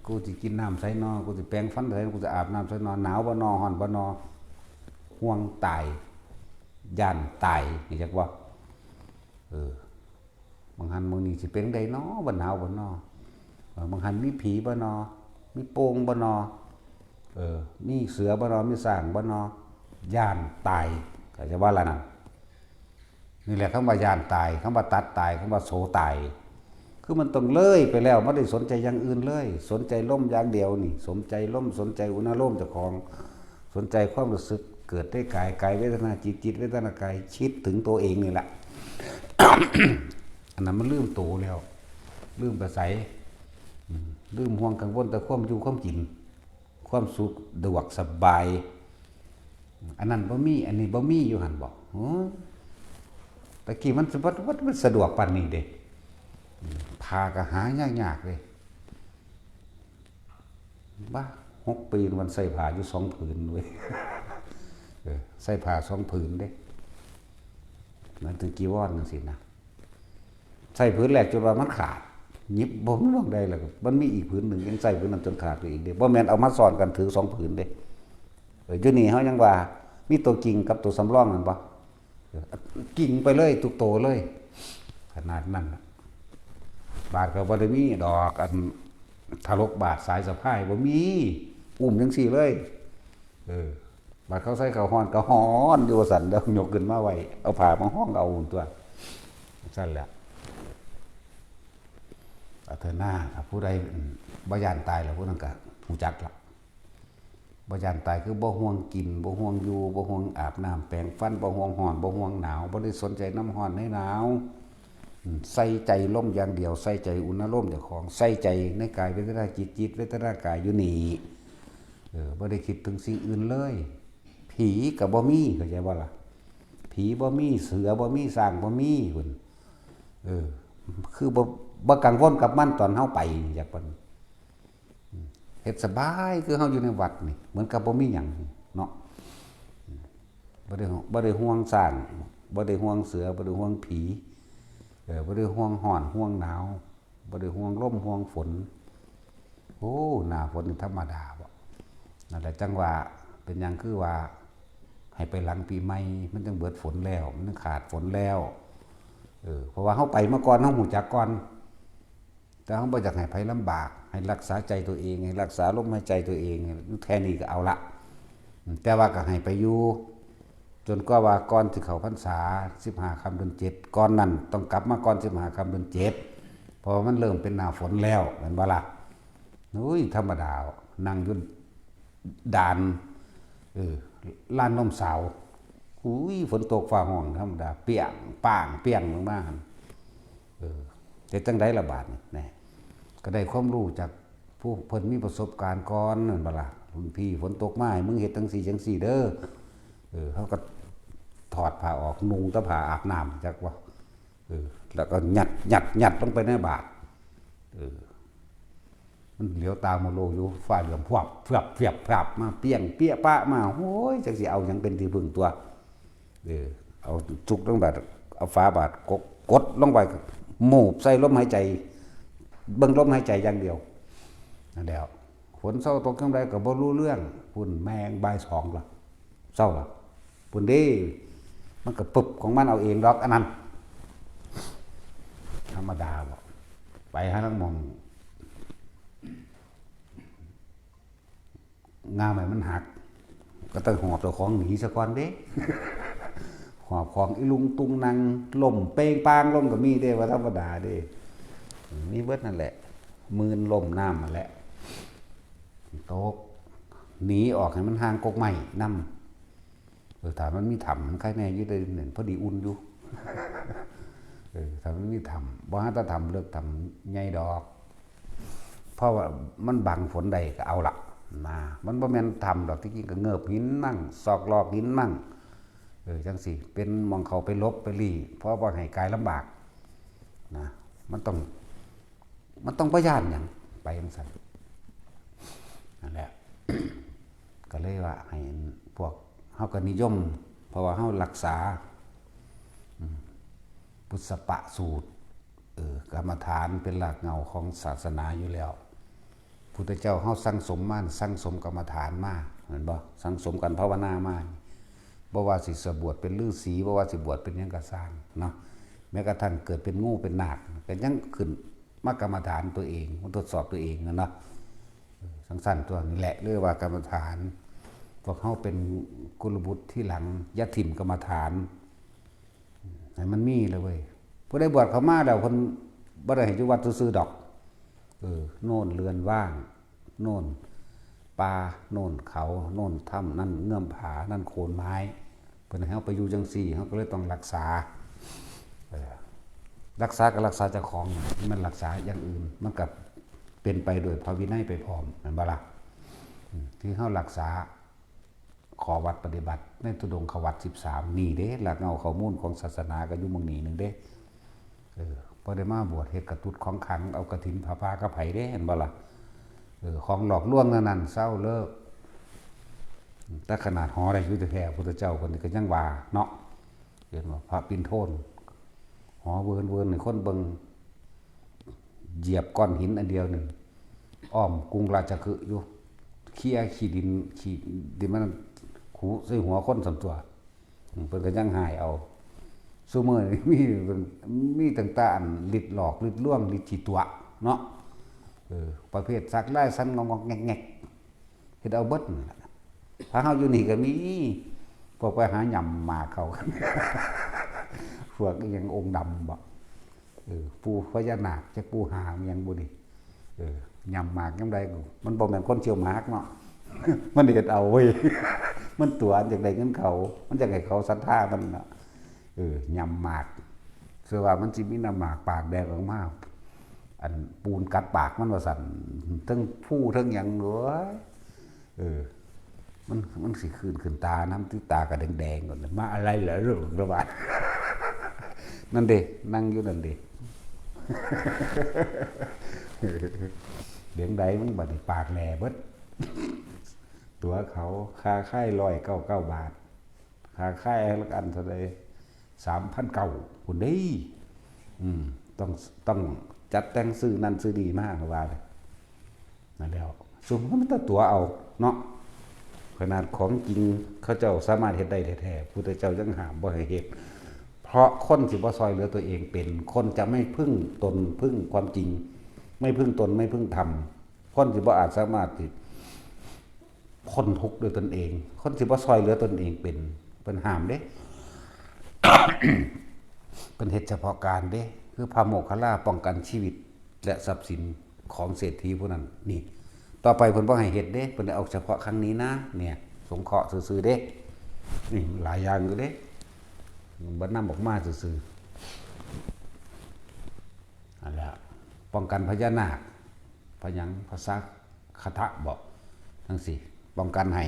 กูสิกินน้ำไสน้อ กูสิแปรงฟันไส กูสิอาบน้ำไสน้อ หนาวบ่น้อ ร้อนบ่น้อ ห่วงตาย ย้านตาย นี่จักว่า เออ บางหันบางนี่สิเป็นได๋น้อ บ่หนาวบ่น้อ เออ บางหันมีผีบ่น้อ มีโป่งบ่น้อ เออ มีเสือบ่น้อ มีช้างบ่น้อ ย้านตาย เข้าใจบ่ล่ะนั่น นี่แหละคำว่าย้านตาย คำว่าตัดตาย คำว่าโสตาย คือมันต้องเลยไปแล้ว บ่ได้สนใจอย่างอื่นเลย สนใจลมอย่างเดียวนี่ สนใจลม สนใจอุณาโลมเจ้าของ สนใจความรู้สึกเกิดในกาย กายเวทนา จิต จิตเวทนากาย คิดถึงตัวเองนี่แหละ อันนั้นมันลืมโตแล้ว ลืมไปไส อืม ลืมห่วงกังวลแต่ความอยู่ความกิน ความสุขสะดวกสบาย อันนั้นบ่มี อันนี้บ่มีอยู่หั่นบ่ โอ้ ตะกี้มันสะ มัน มันสะดวกปานนี้เด้ อืม ผ้าก็หายากๆ เด้ บ้า หกปีมันใส่ผ้าอยู่สองผืนเว้ย เออ ใส่ผ้าสองผืนเด้ นั่นถึงจีวรจั่งซี้นะ ใส่ผืนแรกจนว่ามันขาด หยิบบ่มีหม่องใดแล้วก็มันมีอีกผืนหนึ่ง ยังใส่ผืนนั้นจนขาดไปอีกเด้ บ่แม่นเอามาซ้อนกันถือสองผืนเด้ เออ อยู่นี่เฮายังว่ามีตัวจริงกับตัวสำรองนั่นบ่ เออ จริงไปเลยทุกตัวเลย ขนาดนั้นน่ะ บาทก็บ่ได้มีดอก อันทารกบาทสายสะพายบ่มี อุ้มจั่งซี้เลย เออ บาดเขาใส่ข้าวฮ้อนก็ฮ้อนอยู่ว่าซั่น แล้วยกขึ้นมาไว้ เอาผ้ามาฮ้องเอาตัว ซั่นแหละ อาเถอะนา ถ้าผู้ใด อืม บ่ย้านตายแล้ว ผู้นั้นก็ฮู้จักละ บ่ย้านตายคือบ่ห่วงกิน บ่ห่วงอยู่ บ่ห่วงอาบน้ำแปรงฟัน บ่ห่วงฮ้อน บ่ห่วงหนาว บ่ได้สนใจนำฮ้อนในหนาว อืม ใส่ใจลมอย่างเดียว ใส่ใจอุณหภูมิเจ้าของ ใส่ใจในกายเวทนาจิต จิตเวทนากายอยู่นี่ เออ บ่ได้คิดถึงสิ่งอื่นเลย ผีก็บ่มี เข้าใจบ่ล่ะ ผีบ่มี เสือบ่มี ช้างบ่มีพุ้น เออ คือบ่บ่กังวลกับมันตอนเฮาไป อยากว่า เฮ็ดสบายคือเฮาอยู่ในวัดนี่ เหมือนกับบ่มีหยังเนาะ บ่ได้บ่ได้ห่วงช้าง บ่ได้ห่วงเสือ บ่ได้ห่วงผี เออ บ่ได้ห่วงร้อน ห่วงหนาว บ่ได้ห่วงลม ห่วงฝน โอ้ หน้าฝนนี่ธรรมดาบ่ นั่นแหละจั่งว่า เป็นหยังคือว่า ให้ไปหลังปีใหม่ มันจั่งเบิดฝนแล้ว มันจั่งขาดฝนแล้ว เออ เพราะว่าเฮาไปมาก่อน เฮาฮู้จักก่อน แต่เฮาบ่อยากให้ไผลำบาก ให้รักษาใจตัวเอง ให้รักษาลมหายใจตัวเอง แค่นี้ก็เอาละ แต่ว่าก็ให้ไปอยู่ จนกว่าว่าก่อนสิเข้าพรรษา สิบห้าค่ำเดือนเจ็ด ก่อนนั้นต้องกลับมาก่อน สิบห้าค่ำเดือนเจ็ด เพราะว่ามันเริ่มเป็นหน้าฝนแล้ว แม่นบ่ล่ะ อุ้ย ธรรมดา นั่งอยู่ด่าน เออ ลานนมสาว อุ้ย ฝนตกฟ้าฮ้อง ธรรมดา เปี้ยง ป้าง เปี้ยงลงมาหั่น เออ เฮ็ดจั่งใดล่ะบาดนี่ แหน่ ก็ได้ความรู้จากผู้เพิ่นมีประสบการณ์ก่อน แม่นบ่ล่ะ รุ่นพี่ ฝนตกมาให้มึงเฮ็ดจั่งซี่จั่งซี่เด้อ เออ เฮาก็ถอดผ้าออก นุ่งแต่ผ้าอาบน้ำ จักว่า เออ แล้วก็ยัด ยัด ยัดลงไปในบาตร เออ มันเหลียวตาโมโลอยู่ ฟ้าเหลือง พวับ พวับ พวับ พวับ มาเปี้ยง เปี้ยปะมา โอ้ย จักสิเอาหยังเป็นที่พึ่งตัว เออ เอาจุกลงบาตร เอาฝาบาตรกก กดลงไป โมบใส่ลมหายใจ เบิ่งลมหายใจอย่างเดียว นั่นแหล้ว ฝนเซาตกยามใดก็บ่รู้เรื่อง พุ้นแม่งบ่ายสองละ เซาละ พุ้นเด้ มันก็ปึบของมันเอาเองดอกอันนั้น ธรรมดาบ่ ไปหาลางหม่อง ง่าไม้มันหัก ก็ต้องหอบเจ้าของหนีซะก่อนเด้ หอบของอีลุงตุงนัง ล้มเปงปางลงก็มีเด้ ว่าธรรมดาเด้ มีเบิดนั่นแหละ หมื่นล้มน้ำนั่นแหละ ตก หนีออกให้มันห่างกกไม้นำ เออ ถ้ามันมีถ้ำมันไคแน่อยู่ได้เนี่ย พอดีอุ่นอยู่ เออ ถ้ามันมีถ้ำ บ่หาแต่ถ้ำเลิกถ้ำใหญ่ดอก เพราะว่ามันบังฝนได้ก็เอาละนะ มันบ่แม่นถ้ำดอก ที่จริงก็เงิบหินมั่ง ซอกลอกหินมั่ง เออ จั่งซี้ เป็นหม่องเข้าไปหลบไปลี้ เพราะบ่ให้กายลำบากนะ มันต้อง มันต้องบ่ย้านหยัง ไปจั่งซั้น นั่นแหละ ก็เลยว่าให้พวกเฮาก็นิยม เพราะว่าเฮารักษา อืม ปุสสปะสูตร เออ กรรมฐานเป็นรากเหง้าของศาสนาอยู่แล้ว พุทธเจ้าเฮาสั่งสมมา สั่งสมกรรมฐานมา แม่นบ่ สั่งสมกันภาวนามา บ่ว่าสิสบวชเป็นฤาษี บ่ว่าสิบวชเป็นหยังก็ซ่างเนาะ แม้กระทั่งเกิดเป็นงูเป็นนาค ก็ยังขึ้นมากรรมฐานตัวเอง มาทดสอบตัวเองนั่นเนาะ เออ จั่งซั้นตัวนี่แหละ เรียกว่ากรรมฐาน พวกเฮาเป็นกุลบุตรที่หลัง อย่าถิ่มกรรมฐาน ให้มันมีเลยเว้ย ผู้ใดบวชเข้ามาแล้ว เพิ่นบ่ได้ให้อยู่วัดซื่อๆดอก เออ โน่นเรือนว่าง โน่นป่า โน่นเขา โน่นถ้ำ นั่นเงื่อมผา นั่นโคนไม้ เพิ่นให้เฮาไปอยู่จั่งซี้ เฮาก็เลยต้องรักษา เออ รักษาก็รักษาเจ้าของ มันรักษาอย่างอื่น มันก็เป็นไปโดยพระวินัยไปพร้อม แม่นบ่ล่ะ อืม ที่เฮารักษา ข้อวัดปฏิบัติในธุดงควัตรสิบสาม นี่เด้ รากเหง้าข้อมูลของศาสนาก็อยู่หม่องนี้หนึ่งเด้ เออ บ่ได้มาบวชเฮ็ดกระตุดของขลัง เอากฐินผ้าป่ากับไผเด้ เห็นบ่ล่ะ เออ ของหลอกลวงนั่นนั่น เซาเลิก แต่ขนาดหอได้อยู่แท้ๆ พุทธเจ้าเพิ่นก็ยังว่าเนาะ เห็นบ่ พระปิณโทน หอเวินเวินให้คนเบิ่ง เหยียบก้อนหินอันเดียวหนึ่ง อ้อมกรุงราชคฤห์อยู่ เคลียร์ขี้ดิน ขี้ดินมันขูใส่หัวคนส่ำตัว อืม เพิ่นก็ยังหายเอา ซุมื้อนี้มี มีตั้งแต่อันฤทธิ์หลอก ฤทธิ์ลวง ฤทธิ์ขี้ตั๋วเนาะ เออ ประเภทสักลายสันงอกๆแงกๆ เฮ็ดเอาเบิดนั่นล่ะ ถ้าเฮาอยู่นี่ก็มี พวกไปหาหย่ำหมากเขา พวกอิหยังองค์ดำบ่ เออ ปู่พญานาค จักปู่หาอิหยังบุนี่ เออ หย่ำหมากยามใดก็ มันบ่แม่นคนเคี่ยวหมากเนาะ มันเฮ็ดเอาเว้ย มันตั๋วอยากได้เงินเขา มันอยากให้เขาศรัทธามันน่ะ เออ หย่ำหมาก เชื่อว่ามันสิมีน้ำหมากปากแดงออกมา อันปูนกัดปากมันว่าซั่น เทิงภูเทิงหยัง โอ้ย เออ มัน มันสิขึ้น ขึ้นตานำ ติตาก็แดงๆก่อน มาอะไรเหรอลูก ระบาด นั่นเด้ นั่งอยู่นั่นเด้ เดี๋ยวใดมึงบัดนี้ปากแหล่เบิด ตั๋วเขา ค่าค่ายร้อยเก้าเก้าบาท ค่าค่ายละอันเท่าใด สามพันเก้า พุ้นเด้ อืม ต้อง ต้องจัดแต่งซื้อนั่นซื้อนี่มา ว่าเลย นั่นแหล้ว ซุมมันมีแต่ตั๋วเอาเนาะ ขนาดของจริงเขาเจ้าสามารถเฮ็ดได้แท้ๆ พุทธเจ้ายังห้ามบ่ให้เฮ็ด เพราะคนสิบ่ซอยเหลือตัวเองเป็น คนจะไม่พึ่งตนพึ่งความจริง ไม่พึ่งตนไม่พึ่งธรรม คนสิบ่อาจสามารถสิพ้นทุกข์ด้วยตนเอง คนสิบ่ซอยเหลือตนเองเป็น เพิ่นห้ามเด้ เพิ่นเฮ็ดเฉพาะการเด้ คือพระโมคคัลลาป้องกันชีวิตและทรัพย์สินของเศรษฐีผู้นั้น นี่ ต่อไปเพิ่นบ่ให้เฮ็ดเด้ เพิ่นเอาเฉพาะครั้งนี้นะ เนี่ย สงเคราะห์ซื่อๆเด้ นี่หลายอย่างอยู่เด้ บ่นำออกมาซื่อๆ นั่นแหละ ป้องกันพญานาค พะหยัง พระสักขะทะบอก จั่งซี้ ป้องกันให้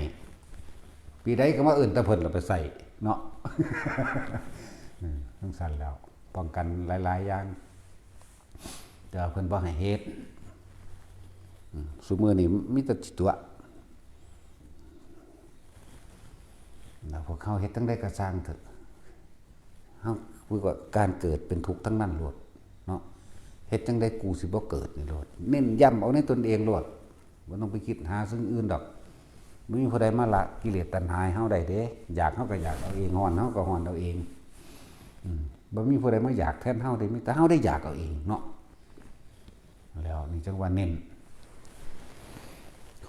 ปีใดก็มาเอิ้นแต่เพิ่นละไปใส่เนาะ อืม จั่งซั้นแล้ว ป้องกันหลายๆอย่าง แต่ว่าเพิ่นบ่ให้เฮ็ด อืม ซุมื้อนี้มีแต่สิตั๋ว แล้วพวกเขาเฮ็ดจั่งใดก็ซ่างเถอะ เฮา คือว่าการเกิดเป็นทุกข์ทั้งนั้นโลดเนาะ เฮ็ดจั่งใดกูสิบ่เกิดนี่โลด เน้นย้ำเอาในตนเองโลด บ่ต้องไปคิดหาสิ่งอื่นดอก บ่มีผู้ใดมาละกิเลสตัณหาให้เฮาได้เด้ อยากเฮาก็อยากเอาเอง ฮ้อนเฮาก็ฮ้อนเอาเอง อืม บ่มีผู้ใดมาอยากแทนเฮาเด้ มีแต่เฮาได้อยากเอาเองเนาะ แล้วนี่จั่งว่าเน้น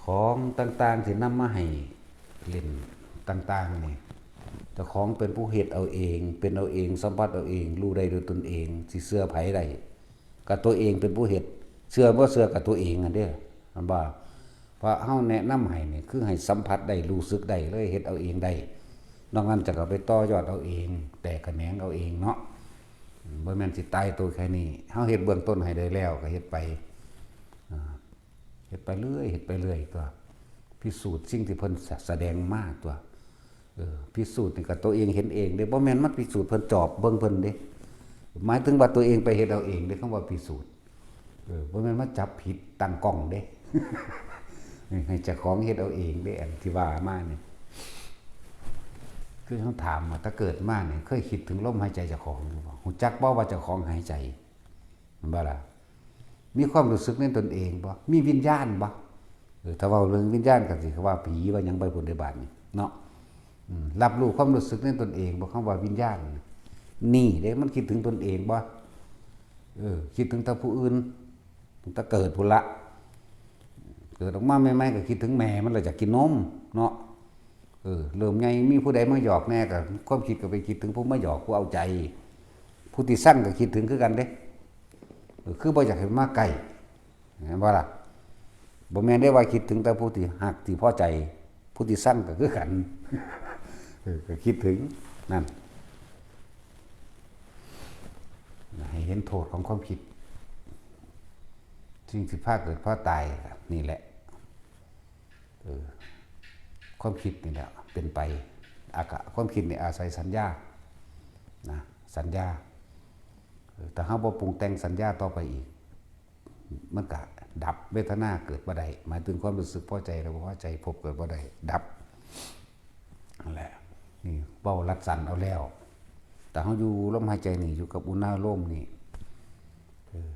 ของต่างๆที่นำมาให้เล่นต่างๆนี่ เจ้าของเป็นผู้เฮ็ดเอาเอง เป็นเอาเอง สัมผัสเอาเอง รู้ได้ด้วยตนเอง สิเชื่อไผได้ ก็ตัวเองเป็นผู้เฮ็ด เชื่อบ่เชื่อก็ตัวเองนั่นเด้ มันว่า เพราะเฮาแนะนำให้นี่ คือให้สัมผัสได้ รู้สึกได้เลย เฮ็ดเอาเองได้ นอกนั้นจะก็ไปต่อยอดเอาเอง แตกแขนงเอาเองเนาะ บ่แม่นสิตายตัวแค่นี้ เฮาเฮ็ดเบื้องต้นให้ได้แล้วก็เฮ็ดไป อ่า เฮ็ดไปเรื่อย เฮ็ดไปเรื่อยตัว พิสูจน์สิ่งที่เพิ่นสะ แสดงมาตัว เออ พิสูจน์นี่ก็ตัวเองเห็นเองเด้ บ่แม่นมาพิสูจน์เพิ่นจอบเบิ่งเพิ่นเด้ หมายถึงว่าตัวเองไปเฮ็ดเอาเองเด้ คำว่าพิสูจน์ เออ บ่แม่นมาจับผิดตั้งกล้องเด้ ให้เจ้าของเฮ็ดเอาเองเด้ อันที่ว่ามานี่ คือเฮาถามว่า ถ้าเกิดมานี่ เคยคิดถึงลมหายใจเจ้าของอยู่บ่ ฮู้จักบ่ว่าเจ้าของหายใจ แม่นบ่ล่ะ มีความรู้สึกในตนเองบ่ มีวิญญาณบ่ เออ ถ้าเว้าเรื่องวิญญาณก็สิว่าผีว่าหยังไปพุ้นเด้บาดนี้เนาะ อืม รับรู้ความรู้สึกในตนเองบ่ คำว่าวิญญาณ นี่เด้ มันคิดถึงตนเองบ่ เออ คิดถึงแต่ผู้อื่น ตั้งแต่เกิดพุ้นละ เกิดออกมาใหม่ๆก็คิดถึงแม่มันละ อยากกินนมเนาะ เออ เริ่มใหญ่มีผู้ใดมาหยอกแหน่ก็ ความคิดก็ไปคิดถึงผู้มาหยอก ผู้เอาใจ ผู้ที่ซังก็คิดถึงคือกันเด้ เออ คือบ่อยากให้มาใกล้ แม่นบ่ล่ะ บ่แม่นได้ว่าคิดถึงแต่ผู้ที่ฮักที่พอใจ ผู้ที่ซังก็คือกัน เออ ก็คิดถึง นั่น ให้เห็นโทษของความคิด สิ่งที่พาเกิดพาตาย นี่แหละ เออ ความคิดนี่แหละเป็นไป อากะ ความคิดนี่อาศัยสัญญา นะ สัญญา เออ ถ้าเฮาบ่ปรุงแต่งสัญญาต่อไปอีก มันก็ดับ เวทนาเกิดบ่ได้ หมายถึงความรู้สึกพอใจหรือบ่พอใจ ภพเกิดบ่ได้ ดับ นั่นแหละ นี่เว้ารัดสั้นเอาแล้ว แต่เฮาอยู่ลมหายใจนี่ อยู่กับอุณาโลมนี่ เออ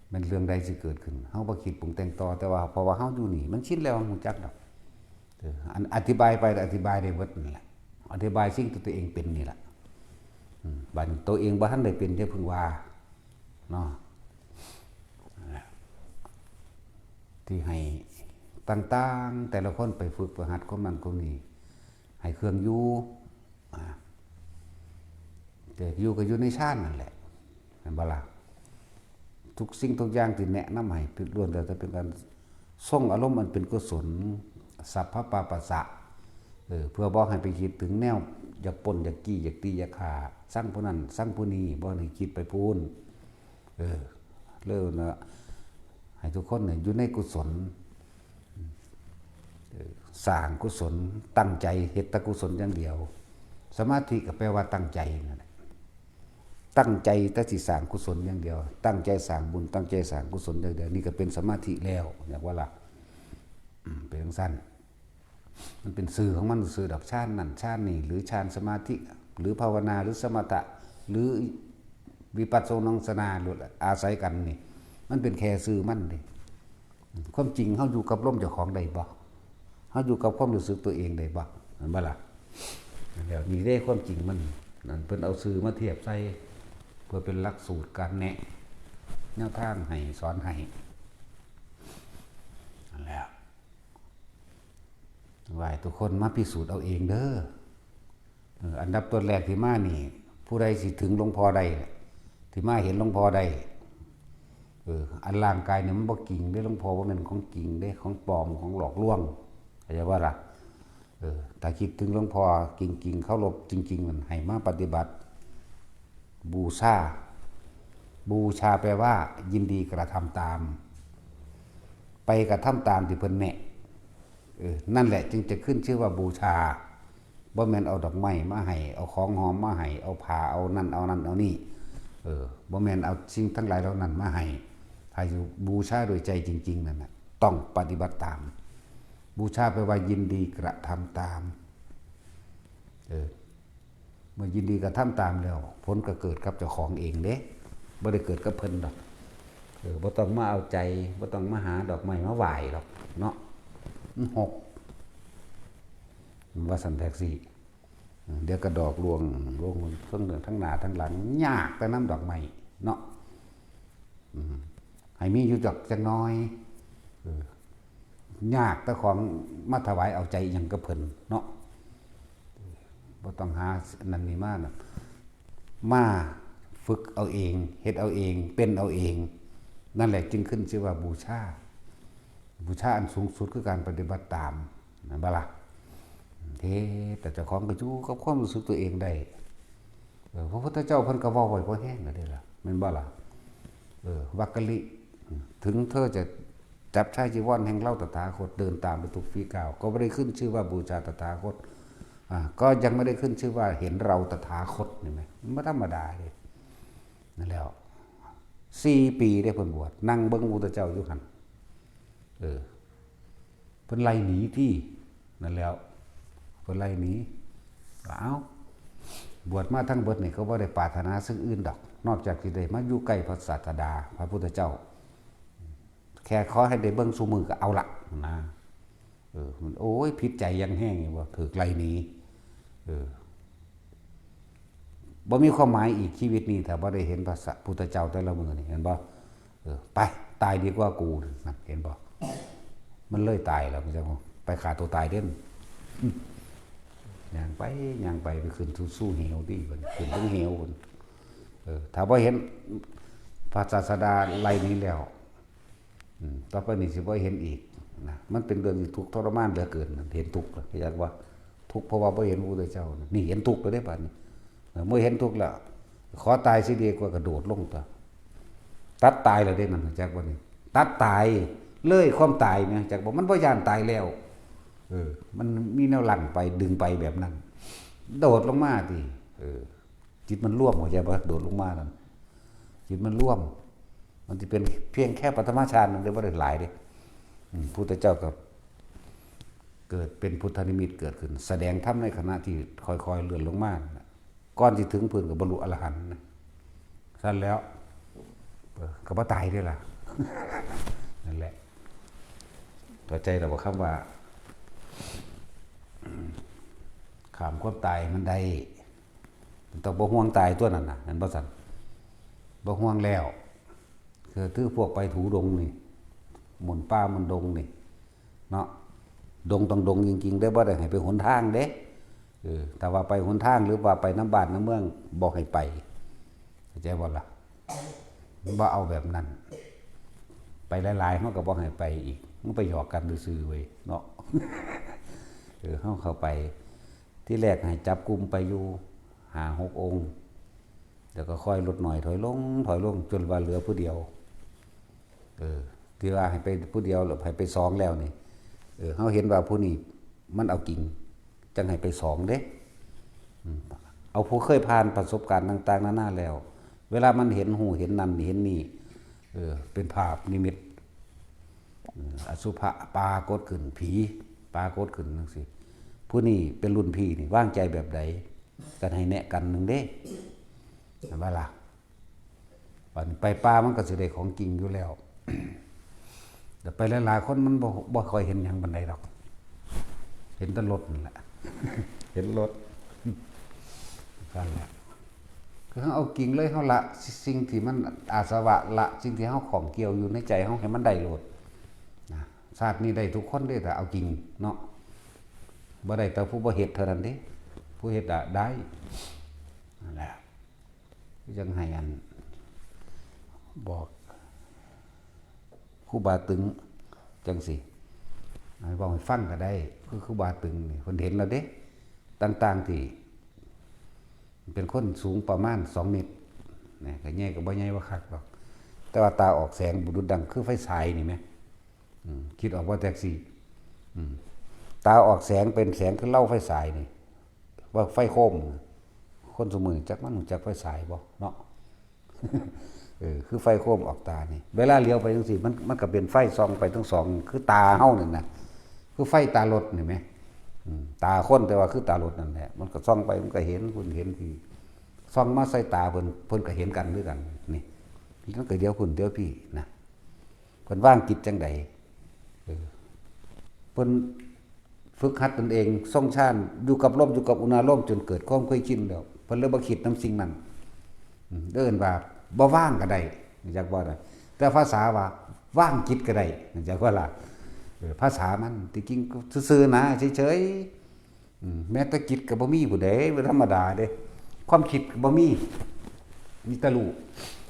แม่นเรื่องใดสิเกิดขึ้น เฮาบ่คิดปรุงแต่งต่อ แต่ว่าเพราะว่าเฮาอยู่นี่ มันชินแล้ว เฮารู้จักดอก เออ อันอธิบายไปก็อธิบายได้เบิดนั่นแหละ อธิบายสิ่งที่ตัวเองเป็นนี่แหละ อืม บัดนี้ตัวเองบ่ทันได้เป็น อย่าเพิ่งว่า เนาะ นั่นแหละ ที่ให้ต่างๆ แต่ละคนไปฝึกไปหัดความนั้นความนี้ ให้เครื่องอยู่ อ่า แต่อยู่ก็อยู่ในฌานนั่นแหละ แม่นบ่ล่ะ ทุกสิ่งทุกอย่างที่แนะนำให้ล้วนแต่จะเป็นการทรงอารมณ์อันเป็นกุศล สัพพะปาปัสสะ เออ เพื่อบ่ให้ไปคิดถึงแนวอยากปล้น อยากจี้ อยากตี อยากฆ่า ซังผู้นั้น ซังผู้นี้ บ่ให้คิดไปพู้น เออ เริ่มนะ ให้ทุกคนเนี่ยอยู่ในกุศล เออ สร้างกุศล ตั้งใจเฮ็ดแต่กุศลอย่างเดียว สมาธิก็แปลว่าตั้งใจนั่นแหละ ตั้งใจแต่สิสร้างกุศลอย่างเดียว ตั้งใจสร้างบุญ ตั้งใจสร้างกุศลอย่างเดียว นี่ก็เป็นสมาธิแล้ว อยากว่าล่ะ อืม เป็นจั่งซั้น มันเป็นซื่อของมันซื่อดอก ฌานนั่นฌานนี่ หรือฌานสมาธิ หรือภาวนา หรือสมถะ หรือวิปัสสนา หรืออาศัยกันนี่ มันเป็นแค่ซื่อมันเด้ ความจริงเฮาอยู่กับลมเจ้าของได้บ่ เฮาอยู่กับความรู้สึกตัวเองได้บ่ แม่นบ่ล่ะ แล้วนี่เด้ความจริงมัน นั่นเพิ่นเอาซื่อมาเทียบใส่ เพื่อเป็นหลักสูตรการแนะ แนวทางให้ สอนให้ นั่นแหละ ว่าให้ทุกคนมาพิสูจน์เอาเองเด้อ เออ อันดับต้นแรกที่มานี่ ผู้ใดสิถึงหลวงพ่อได้ ที่มาเห็นหลวงพ่อได้ เออ อันร่างกายเนี่ยมันบ่จริงเด้ หลวงพ่อบ่แม่นของจริงเด้ ของปลอม ของหลอกลวง เข้าใจบ่ล่ะ เออ ถ้าคิดถึงหลวงพ่อจริงๆ เคารพจริงๆ นั่น ให้มาปฏิบัติ บูชา บูชาแปลว่า ยินดีกระทำตาม ไปกระทำตามที่เพิ่นแนะ เออ นั่นแหละจึงจะขึ้นชื่อว่าบูชา บ่แม่นเอาดอกไม้มาให้ เอาของหอมมาให้ เอาผ้า เอานั่น เอานั่น เอานี่ เออ บ่แม่นเอาสิ่งทั้งหลายเหล่านั้นมาให้ ถ้าอยู่บูชาโดยใจจริงๆ นั่นน่ะ ต้องปฏิบัติตาม บูชาแปลว่ายินดีกระทำตาม เออ เมื่อยินดีกระทำตามแล้ว ผลก็เกิดกับเจ้าของเองเด้ บ่ได้เกิดกับเพิ่นดอก เออ บ่ต้องมาเอาใจ บ่ต้องมาหาดอกไม้มาไหว้ดอกเนาะ มันหก ว่าซั่นแท็กซี่ เดี๋ยวก็ดอกร่วง ร่วงทั้ง ทั้งหน้าทั้งหลัง ยากแต่นำดอกไม้เนาะ อืม ให้มีอยู่จัก จักน้อย เออ ยากแต่ของมาถวายเอาใจอิหยังกับเพิ่นเนาะ บ่ต้องหานั่นนี่มานะ มาฝึกเอาเอง เฮ็ดเอาเอง เป็นเอาเอง นั่นแหละจึงขึ้นชื่อว่าบูชา บูชาอันสูงสุดคือการปฏิบัติตาม แม่นบ่ล่ะ เฮ็ดแต่เจ้าของก็อยู่กับความรู้สึกตัวเองได้ เออ พระพุทธเจ้าเพิ่นก็เว้าไว้พอแฮงแล้วเด้ล่ะ แม่นบ่ล่ะ เออ วักกะลิ ถึงเธอจะจับชายจีวรแห่งเราตถาคต เดินตามไปทุกฝีก้าว ก็บ่ได้ขึ้นชื่อว่าบูชาตถาคต อ่า ก็ยังไม่ได้ขึ้นชื่อว่าเห็นเราตถาคต เห็นไหม มันบ่ธรรมดาเด้ นั่นแล้ว สี่ปีเด้เพิ่นบวช นั่งเบิ่งพระพุทธเจ้าอยู่หั่น เออ เพิ่นไล่หนีติ นั่นแล้ว เพิ่นไล่หนี เอ้า บวชมาทั้งเบิดนี่ก็บ่ได้ปรารถนาสิ่งอื่นดอก นอกจากสิได้มาอยู่ใกล้พระศาสดา พระพุทธเจ้า แค่ขอให้ได้เบิ่งซุมื้อก็เอาละนะ เออ มัน โอ้ย ผิดใจอย่างแฮงนี่ว่า ถูกไล่หนี เออ บ่มีความหมายอีกชีวิตนี้ ถ้าบ่ได้เห็นพระสะ พุทธเจ้าแต่ละมื้อนี่ เห็นบ่ เออ ไป ตายดีกว่ากู นั่น เห็นบ่ มันเลยตายแล้ว มันจะไปฆ่าตัวตายเด้น ย่างไป ย่างไป ไปขึ้นสู่ สู่เหวติ บัดนี้ขึ้นถึงเหวพุ้น เออ ถ้าบ่เห็นพระศาสดาไล่หนีแล้ว อืม ต่อไปนี้สิบ่เห็นอีกนะ มันเป็นเรื่องที่ทุกข์ทรมานเหลือเกิน เห็นทุกข์แล้ว อยากว่าทุกข์เพราะว่าบ่เห็นพระพุทธเจ้านะ นี่เห็นทุกข์แล้วเด้บัดนี้ เออ เมื่อเห็นทุกข์แล้ว ขอตายสิดีกว่ากระโดดลงตัว ตัดตายแล้วเด้นั่น จักบ่นี่ ตัดตาย เลยความตายนะ จักบ่ มันบ่ย้านตายแล้ว เออ มันมีแนวลั้นไป ดึงไปแบบนั้น โดดลงมาติ เออ จิตมันรวม เข้าใจบ่ โดดลงมานั่น จิตมันรวม มันสิเป็นเพียงแค่ปฐมฌานหนึ่งเด้ บ่ได้หลายเด้ อืม พุทธเจ้าก็เกิดเป็นพุทธนิมิตเกิดขึ้น แสดงธรรมในขณะที่ค่อยๆเลื่อนลงมานั่นน่ะ ก่อนสิถึงพื้นก็บรรลุอรหันต์นะ ซั่นแล้ว เออ ก็บ่ตายเด้ล่ะ นั่นแหละ เข้าใจแล้วบ่คำว่า ข้ามความตายมันได้ ต้องบ่ห่วงตายตัวนั้นน่ะ แม่นบ่ซั่น บ่ห่วงแล้ว คือ คือพวกไปถูดงนี่ หมุนป่าหมุนดงนี่ เนาะ ดงต้องดงจริงๆเด้ บ่ได้ให้ไปหนทางเด้ เออ ถ้าว่าไปหนทางหรือว่าไปนำบ้านนำเมือง บ่ให้ไป เข้าใจบ่ล่ะ บ่เอาแบบนั้น ไปหลายๆ เฮาก็บ่ให้ไปอีก มันไปหยอกกันซื่อๆเว้ย เนาะ เออ เฮาเข้าไป ทีแรกให้จับกลุ่มไปอยู่ห้าหกองค์ แล้วก็ค่อยลดน้อยถอยลง ถอยลง จนว่าเหลือผู้เดียว เออ ที่ว่าให้ไปผู้เดียว แล้วให้ไปสองแล้วนี่ เออ เฮาเห็นว่าผู้นี้มันเอาจริง จั่งให้ไปสองเด้ อืม เอาผู้เคยผ่านประสบการณ์ต่างๆนานาแล้ว เวลามันเห็นหูเห็นนั่นเห็นนี่ เออ เป็นภาพนิมิต เออ อสุภะปรากฏขึ้น ผีปรากฏขึ้นจังซี่ ผู้นี้เป็นรุ่นพี่นี่วางใจแบบใด กันให้แนะกันหนึ่งเด้ เห็นบ่ล่ะ บัดนี้ไปป่ามันก็สิได้ของจริงอยู่แล้ว แต่ไปหลายๆคนมันบ่ บ่ค่อยเห็นหยังปานใดดอก เห็นแต่รถนั่นแหละ เห็นรถ นั่นแหละ คือเฮาเอาจริงเลย เฮาละสิ่งที่มันอาสวะ ละสิ่งที่เฮาข้องเกี่ยวอยู่ในใจเฮาให้มันได้โลด นะ ชาตินี้ได้ทุกคนเด้ ถ้าเอาจริงเนาะ บ่ได้แต่ผู้บ่เฮ็ดเท่านั้นเด้ ผู้เฮ็ดอะได้ นั่นแหละ คือจั่งให้อัน บอก ครูบาตึงจั่งซี้ ให้เว้าให้ฟังก็ได้ คือครูบาตึงนี่ เพิ่นเห็นแล้วเด้ ต่างๆที่ เป็นคนสูงประมาณสองเมตร นะ ก็ใหญ่ก็บ่ใหญ่ว่าคักดอก แต่ว่าตาออกแสงบุรุษดังคือไฟฉายนี่แหม อืม คิดออกบ่ แท็กซี่ อืม ตาออกแสงเป็นแสงคือเหล้าไฟฉายนี่ ว่าไฟโคม คนซุมื้อนี้จักมันรู้จักไฟฉายบ่เนาะ เออ คือไฟโคมออกตานี่ เวลาเหลียวไปจั่งซี้ มัน มันก็เป็นไฟส่องไปทั้งสอง คือตาเฮานั่นน่ะ คือไฟตารถนี่แหม อืม ตาคนแต่ว่าคือตารถนั่นแหละ มันก็ส่องไป มันก็เห็น คุณเห็นที่ ส่องมาใส่ตาเพิ่น เพิ่นก็เห็นกันคือกัน นี่ มันก็เดี๋ยวคุณเดี๋ยวพี่นะ เพิ่นวางจิตจั่งใด เออ เพิ่นฝึกหัดตนเอง ทรงฌาน อยู่กับลม อยู่กับอุณารมณ์ จนเกิดความเคยชินแล้ว เพิ่นเลยบ่คิดนำสิ่งนั้น อืม เอิ้นว่าบ่วางก็ได้ จักว่าได้ แต่ภาษาว่าวางจิตก็ได้ จักว่าล่ะ เออ ภาษามัน ที่จริงก็ซื่อๆนะ เฉยๆ อืม แม้แต่จิตก็บ่มีผู้ใด บ่ธรรมดาเด้ ความคิดก็บ่มี มีแต่รู้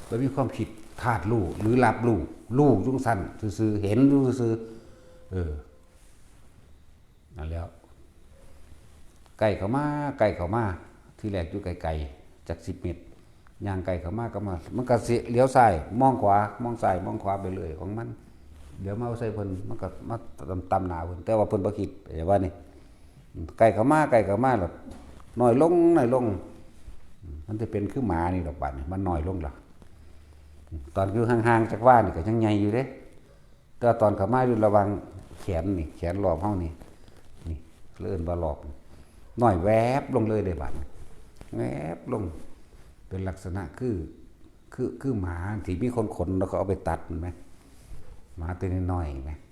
บ่มีความคิด ธาตุรู้ หรือรับรู้ รู้อยู่ซั่นซื่อๆ เห็นอยู่ซื่อๆ เออ นั่นแหล้ว ใกล้เข้ามา ใกล้เข้ามา ทีแรกอยู่ไกลๆ จักสิบเมตร ย่างใกล้เข้ามาก็มา มันก็สิเลี้ยวซ้าย มองขวา มองซ้าย มองขวาไปเรื่อยของมัน เดี๋ยวมาเอาใส่เพิ่น มันก็มาตำ ตำหน้าเพิ่น แต่ว่าเพิ่นบ่คิด เข้าใจว่านี่ ใกล้เข้ามา ใกล้เข้ามาแล้ว น้อยลง น้อยลง มันสิเป็นคือหมานี่ดอกบัดนี้ มันน้อยลงแล้ว ตอนอยู่ห่างๆ จักว่านี่ก็ยังใหญ่อยู่เด้ แต่ตอนเข้ามาอยู่ระหว่างแขนนี่ แขนรอบเฮานี่ นี่ เอิ้นว่ารอบ น้อยแวบลงเลยเด้บัดนี้ แวบลง เป็นลักษณะคือ คือ คือหมาที่มีคนขนแล้วก็เอาไปตัด แม่นบ่ หมาตัวน้อยๆ แม่นบ่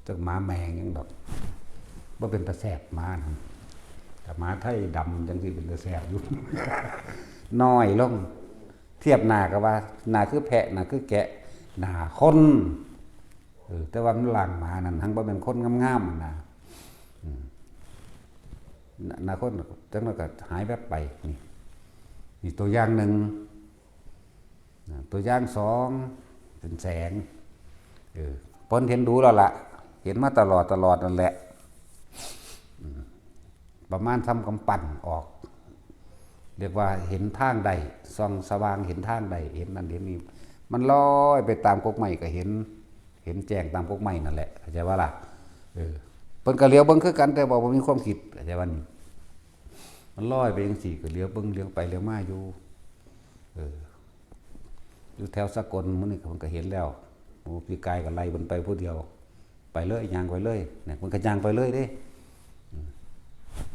จักหมาแมงหยังดอก บ่เป็นตาแซ่บหมานะ แต่หมาไทยดำจั่งซี้เป็นตาแซ่บอยู่ น้อยลง เทียบหน้าก็ว่า หน้าคือแพะ หน้าคือแกะ หน้าคน เออ แต่ว่ามันล่างหมานั่น หั้งบ่แม่นคนงามๆ นั่นนะ อืม หน้า หน้าคนจั่งนั้นก็หายแวบไป นี่ นี่ตัวอย่างหนึ่ง นะ ตัวอย่างสอง เป็นแสง เออ เพิ่นเห็นดูแล้วล่ะ เห็นมาตลอด ตลอดนั่นแหละ อืม ประมาณทำกำปั้นออก เรียกว่าเห็นทางได้ ส่องสว่างเห็นทางได้ เห็นนั่นเห็นนี่ มันลอยไปตามกกไม้ก็เห็น เห็นแจ้งตามกกไม้นั่นแหละ เข้าใจบ่ล่ะ เออ เพิ่นก็เหลียวเบิ่งคือกัน แต่ว่าบ่มีความคิด เข้าใจบ่นี่ มันลอยไปจั่งซี้ ก็เหลียวเบิ่ง เหลียวไป เหลียวมาอยู่ เออ อยู่แถวสกลมื้อนี้เพิ่นก็เห็นแล้ว โอ้ ปีกายก็ไล่เพิ่นไปผู้เดียว ไปเลย ย่างไปเลย เนี่ย เพิ่นก็ย่างไปเลยเด้ อืม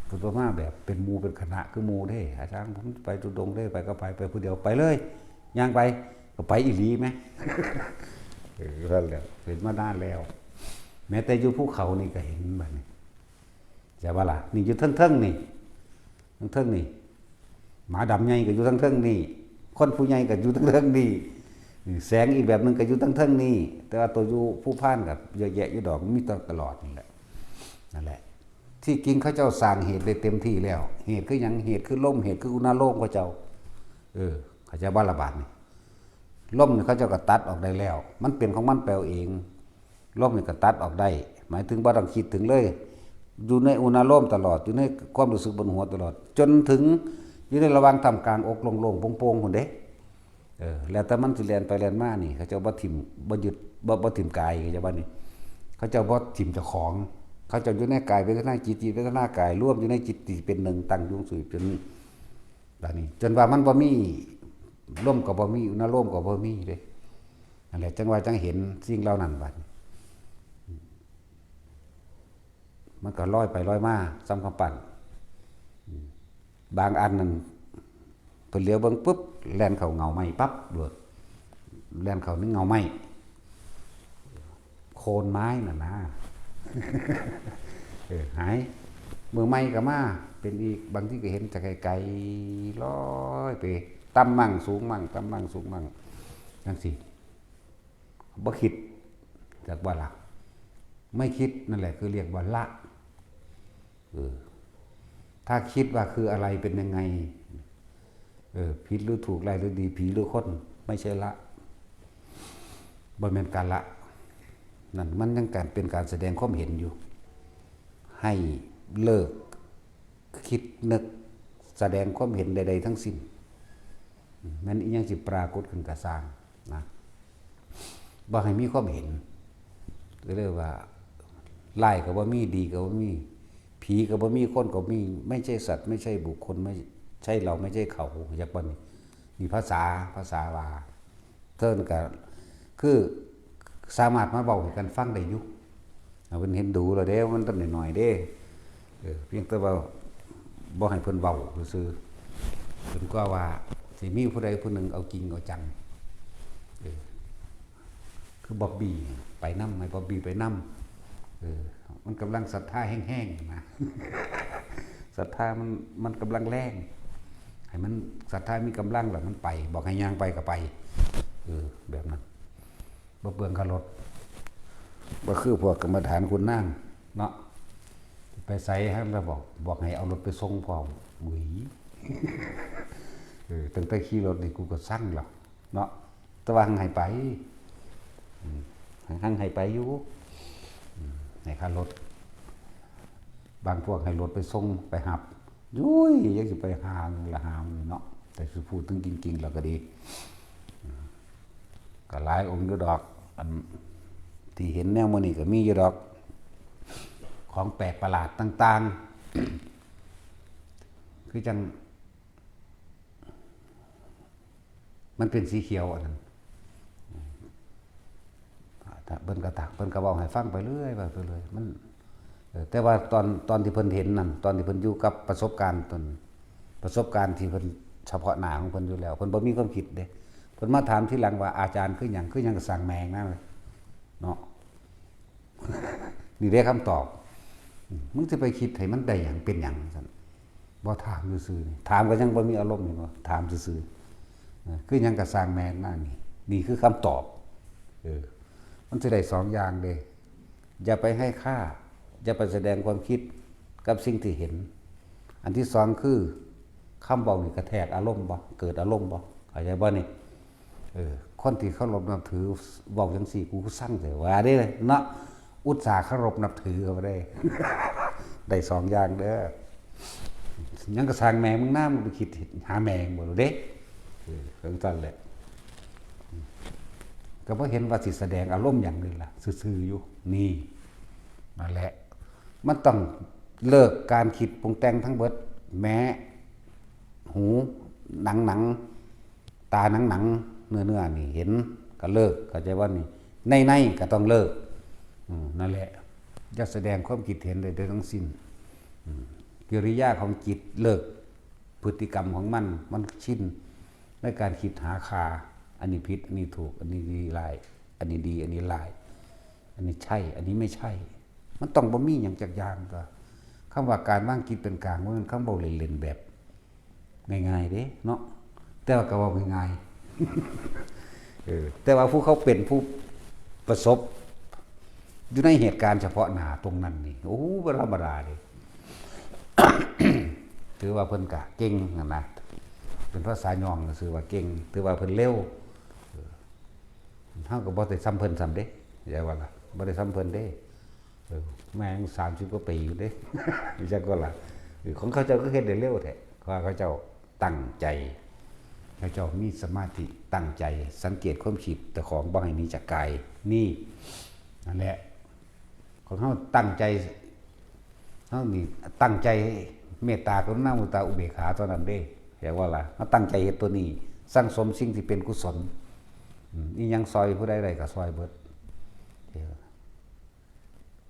เพิ่นบ่มาแบบเป็นหมู่เป็นคณะคือหมู่เด้ อาจารย์ ผมไปธุดงค์เด้ ไปก็ไป ไปผู้เดียว ไปเลย ย่างไป ก็ไปอีหลีแหม เออ นั่นแหละ เห็นมานานแล้ว แม้แต่อยู่ภูเขานี่ก็เห็นบัดนี้ ใช่บ่ล่ะ นี่อยู่เทิงๆ นี่ เทิงๆ นี่ หมาดำใหญ่ก็อยู่เทิงๆ นี่ คนผู้ใหญ่ก็อยู่เทิงๆ นี่ นี่ แสงอีกแบบหนึ่งก็อยู่เทิงๆ นี่ แต่ว่าตัวอยู่ภูพานก็เยอะแยะอยู่ดอก มันมีตลอดนี่แหละ นั่นแหละ ที่จริงเขาเจ้าสร้างเหตุได้เต็มที่แล้ว เหตุคือหยัง เหตุคือลม เหตุคืออุณาโลมเขาเจ้า เออ เข้าใจบ่ล่ะบาดนี่ ลมนี่เขาเจ้าก็ตัดออกได้แล้ว มันเป็นของมันไปเอง ลมนี่ก็ตัดออกได้ หมายถึงบ่ต้องคิดถึงเลย อยู่ในอุณาโลมตลอด อยู่ในความรู้สึกบนหัวตลอด จนถึงอยู่ในระหว่างท่ามกลางอกโล่งๆ โปร่งๆ พุ้นเด้ เออ แล้วแต่มันสิแล่นไปแล่นมานี่ เขาเจ้าบ่ถิ่ม บ่ยึด บ่ บ่ถิ่มกาย เขาเจ้าว่านี่ เขาเจ้าบ่ถิ่มเจ้าของ เขาเจ้าอยู่ในกายเวทนาจิต จิตเวทนากาย รวมอยู่ในจิตที่เป็นหนึ่ง ตั้งอยู่ซื่อจน บาดนี้ จนว่ามันบ่มี ลมก็บ่มี อุณาโลมก็บ่มีเด้ นั่นแหละ จั่งว่าจั่งเห็นสิ่งเหล่านั้นบัด มันก็ลอยไปลอยมา ส่ำกำปั้น บางอันนั่น เพิ่นเหลียวเบิ่งปุ๊บ แล่นเข้าเงาไม้ปั๊บโลด แล่นเข้าในเงาไม้ โคนไม้น่ะนะ เออ หาย มือไม้ก็มา เป็นอีก บางทีก็เห็นจากไกลๆ ลอยไป ต่ำมั่งสูงมั่ง ต่ำมั่งสูงมั่ง จั่งซี้ บ่คิด จักว่าละ ไม่คิดนั่นแหละคือเรียกว่าละ เออ ถ้าคิดว่าคืออะไรเป็นยังไง เออ ผิดหรือถูก ร้ายหรือดี ผีหรือคน ไม่ใช่ละ บ่แม่นการละ นั่นมันยังการเป็นการแสดงความเห็นอยู่ ให้เลิกคิดนึกแสดงความเห็นใดๆทั้งสิ้น แม่นอีหยังสิปรากฏขึ้นก็ซ่างนะ บ่ให้มีความเห็น ก็เรียกว่า ร้ายก็บ่มี ดีก็บ่มี ผีก็บ่มี คนก็มี ไม่ใช่สัตว์ ไม่ใช่บุคคล ไม่ใช่เรา ไม่ใช่เขา อยากบ่นี่ มีภาษา ภาษาว่า เทินก็คือสามารถมาเว้าให้กันฟังได้อยู่ เอา เพิ่นเห็นดูแล้วเด้ มันต้นน้อยๆเด้ เออ เพียงแต่ว่าบ่ให้เพิ่นเว้าซื่อๆ เพิ่นก็ว่าสิมีผู้ใดผู้หนึ่งเอาจริงเอาจัง เออ คือบ๊อบบี้ไปนำ ให้บ๊อบบี้ไปนำ เออ มันกำลังศรัทธาแฮงๆนะ ศรัทธามัน มันกำลังแรง ให้มันศรัทธามีกำลังแล้วมันไป บอกให้ย่างไปก็ไป เออ แบบนั้น บ่เปลืองค่ารถ บ่คือพวกกรรมฐานคุณนางเนาะ ไปไสหั่นล่ะ บอก บอกให้เอารถไปส่งพร้อม อุ้ย เออ ตั้งแต่ขี่รถนี่กูก็ซังแล้วเนาะ แต่ว่าหั้นให้ไป อืม หั้นให้ไปอยู่ อืม ให้ค่ารถ บางพวกให้รถไปส่งไปรับ ยุ้ย ยังสิไปหาเงินละหาเงินเนาะ แต่สิพูดถึงจริงๆแล้วก็ดี อืม ก็หลายองค์อยู่ดอก อันที่เห็นแนวมื้อนี้ก็มีอยู่ดอก ของแปลกประหลาดต่างๆ คือจั่ง มันเป็นสีเขียวอันนั้น ถ้าเพิ่นก็ตัก เพิ่นก็เว้าให้ฟังไปเรื่อย เว้าไปเรื่อย มัน เอ่อ แต่ว่าตอน ตอนที่เพิ่นเห็นนั่น ตอนที่เพิ่นอยู่กับประสบการณ์ตน ประสบการณ์ที่เพิ่นเฉพาะหน้าของเพิ่นอยู่แล้ว เพิ่นบ่มีความคิดเด้ เพิ่นมาถามทีหลังว่า "อาจารย์คือหยัง คือหยังก็สั่งแมงนั่นเลยเนาะ" นี่เด้คำตอบ "มึงสิไปคิดให้มันได้หยังเป็นหยัง" ซั่น บ่ถามซื่อๆนี่ ถามก็ยังบ่มีอารมณ์ เห็นบ่ ถามซื่อๆ นะ คือหยังก็ซ่างแม่นหน้านี่ นี่คือคำตอบ เออ มันสิได้สองอย่างเด้ อย่าไปให้ค่า อย่าไปแสดงความคิดกับสิ่งที่เห็น อันที่สองคือ คำเว้านี่กระแทกอารมณ์บ่ เกิดอารมณ์บ่ เข้าใจบ่นี่ เออ คนที่เคารพนับถือเว้าจั่งซี้ กูสั่งแต่ว่าเด้เนาะ อุตส่าห์เคารพนับถือเขาได้ ได้สองอย่างเด้อ หยังก็ซ่างแม่มึงนะ มึงไปคิดหาแม่มึงบ่รู้เด้ เออ จั่งซั่นแหละ ก็บ่เห็นว่าสิแสดงอารมณ์หยังเลยล่ะ ซื่อๆอยู่ นี่ นั่นแหละ มันต้องเลิกการคิดปรุงแต่งทั้งเบิด แม้ หู หนังหนัง ตาหนังหนัง เนื้อเนื้อนี่เห็นก็เลิก เข้าใจว่านี่ ในในก็ต้องเลิก อืม นั่นแหละ อย่าแสดงความคิดเห็นใดๆทั้งสิ้น อืม กิริยาของจิตเลิก พฤติกรรมของมัน มันชินในการคิดหาค่า อันนี้ผิด อันนี้ถูก อันนี้ดีร้าย อันนี้ดี อันนี้ร้าย อันนี้ใช่ อันนี้ไม่ใช่ มันต้องบ่มีหยังจักอย่าง ก็คำว่าการวางจิตเป็นกลาง มันเป็นคำเว้าเล่นๆแบบ ง่ายๆเด้เนาะ แต่ว่าก็เว้าง่ายๆ เออ แต่ว่าผู้เขาเป็นผู้ประสบ อยู่ในเหตุการณ์เฉพาะหน้าตรงนั้นนี่ โอ้ บ่ธรรมดาเด้ ถือว่าเพิ่นก็เก่งนั่นนะ เป็นภาษาย่องก็คือว่าเก่ง ถือว่าเพิ่นเร็ว เออ เฮาก็บ่ได้ส่ำเพิ่นส่ำเด้ เข้าใจว่าล่ะ บ่ได้ส่ำเพิ่นเด้ เออ แม่งสามสิบกว่าปีอยู่เด้ จั่งก็ล่ะ เออ ของเขาเจ้าก็เฮ็ดได้เร็วแท้ เพราะว่าเขาเจ้าตั้งใจ เขาเจ้ามีสมาธิตั้งใจ สังเกตความคิดเจ้าของบ่ให้หนีจากกาย นี่ นั่นแหละ ของเฮาตั้งใจ เฮานี่ตั้งใจเมตตากรุณามุทิตาอุเบกขาเท่านั้นเด้ เข้าใจว่าล่ะ เฮาตั้งใจเฮ็ดตัวนี้ สั่งสมสิ่งที่เป็นกุศล อืม อีหยังซอยผู้ใดได้ก็ซอยเบิด เออ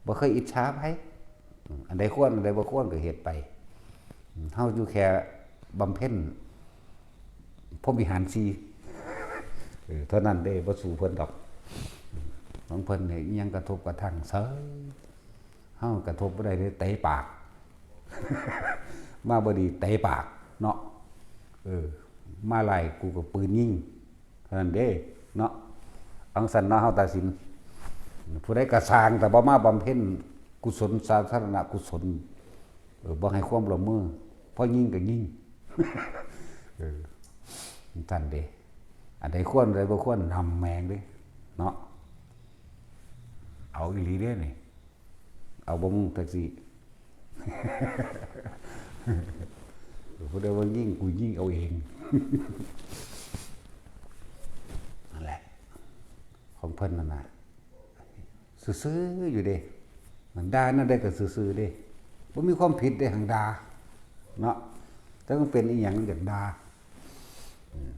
บ่เคยอิจฉาไผ อืม อันใดควร อันใดบ่ควรก็เฮ็ดไป อืม เฮาอยู่แค่บำเพ็ญพรหมวิหารสี่ เออ เท่านั้นเด้ บ่สู้เพิ่นดอก อืม ของเพิ่นนี่อิหยังกระทบกระทั่งเซย เฮากระทบบ่ได้เด้ เตะปาก มาบ่ดีเตะปากเนาะ เออ มาไล่กูก็ปืนยิง เท่านั้นเด้ เนาะ อังสันเนาะ เฮาตัดสิน ผู้ใดกระสร้างแต่บ่มาบำเพ็ญกุศลสาธารณกุศล เออ บ่ให้ความร่วมมือ พอยิงก็ยิง เออ จั่งซั้นเด้ อันใดควร อันใดบ่ควร นำแม่งเด้ เนาะ เอาอีหลีเด้นี่ เอาบ่มึงแท็กซี่ ผู้ใดว่ายิงกูยิงเอาเอง นั่นแหละ ของเพิ่นนั่นน่ะ ซื่อๆอยู่เด้ มันด่านั่นได้ก็ซื่อๆเด้ บ่มีความผิดเด้ หังด่า เนาะ แต่มันเป็นอีหยังอยากด่า อืม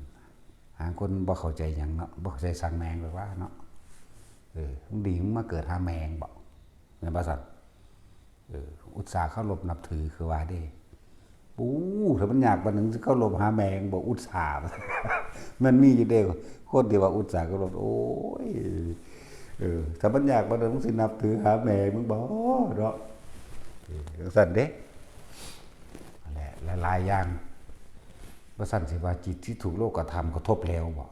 หางคนบ่เข้าใจหยังเนาะ บ่เข้าใจสั่งแมงไปว่าเนาะ เออ มึงดีมึงมาเกิดหาแมงบ่ แม่นบ่ซั่น เออ อุตส่าห์เคารพนับถือคือว่าเด้ ปู้ ถ้ามันยากปานนั้นสิเคารพหาแมงบ่ อุตส่าห์ มันมีอยู่เด้ คนที่ว่าอุตส่าห์เคารพ โอ้ย เออ ถ้ามันยากปานนั้นมึงสินับถือหาแมงมึงบ่เนาะ เออ จั่งซั้นเด้ นั่นแหละ หลายๆอย่าง บ่ซั้นสิว่าจิตที่ถูกโลกธรรมกระทบแล้วบ่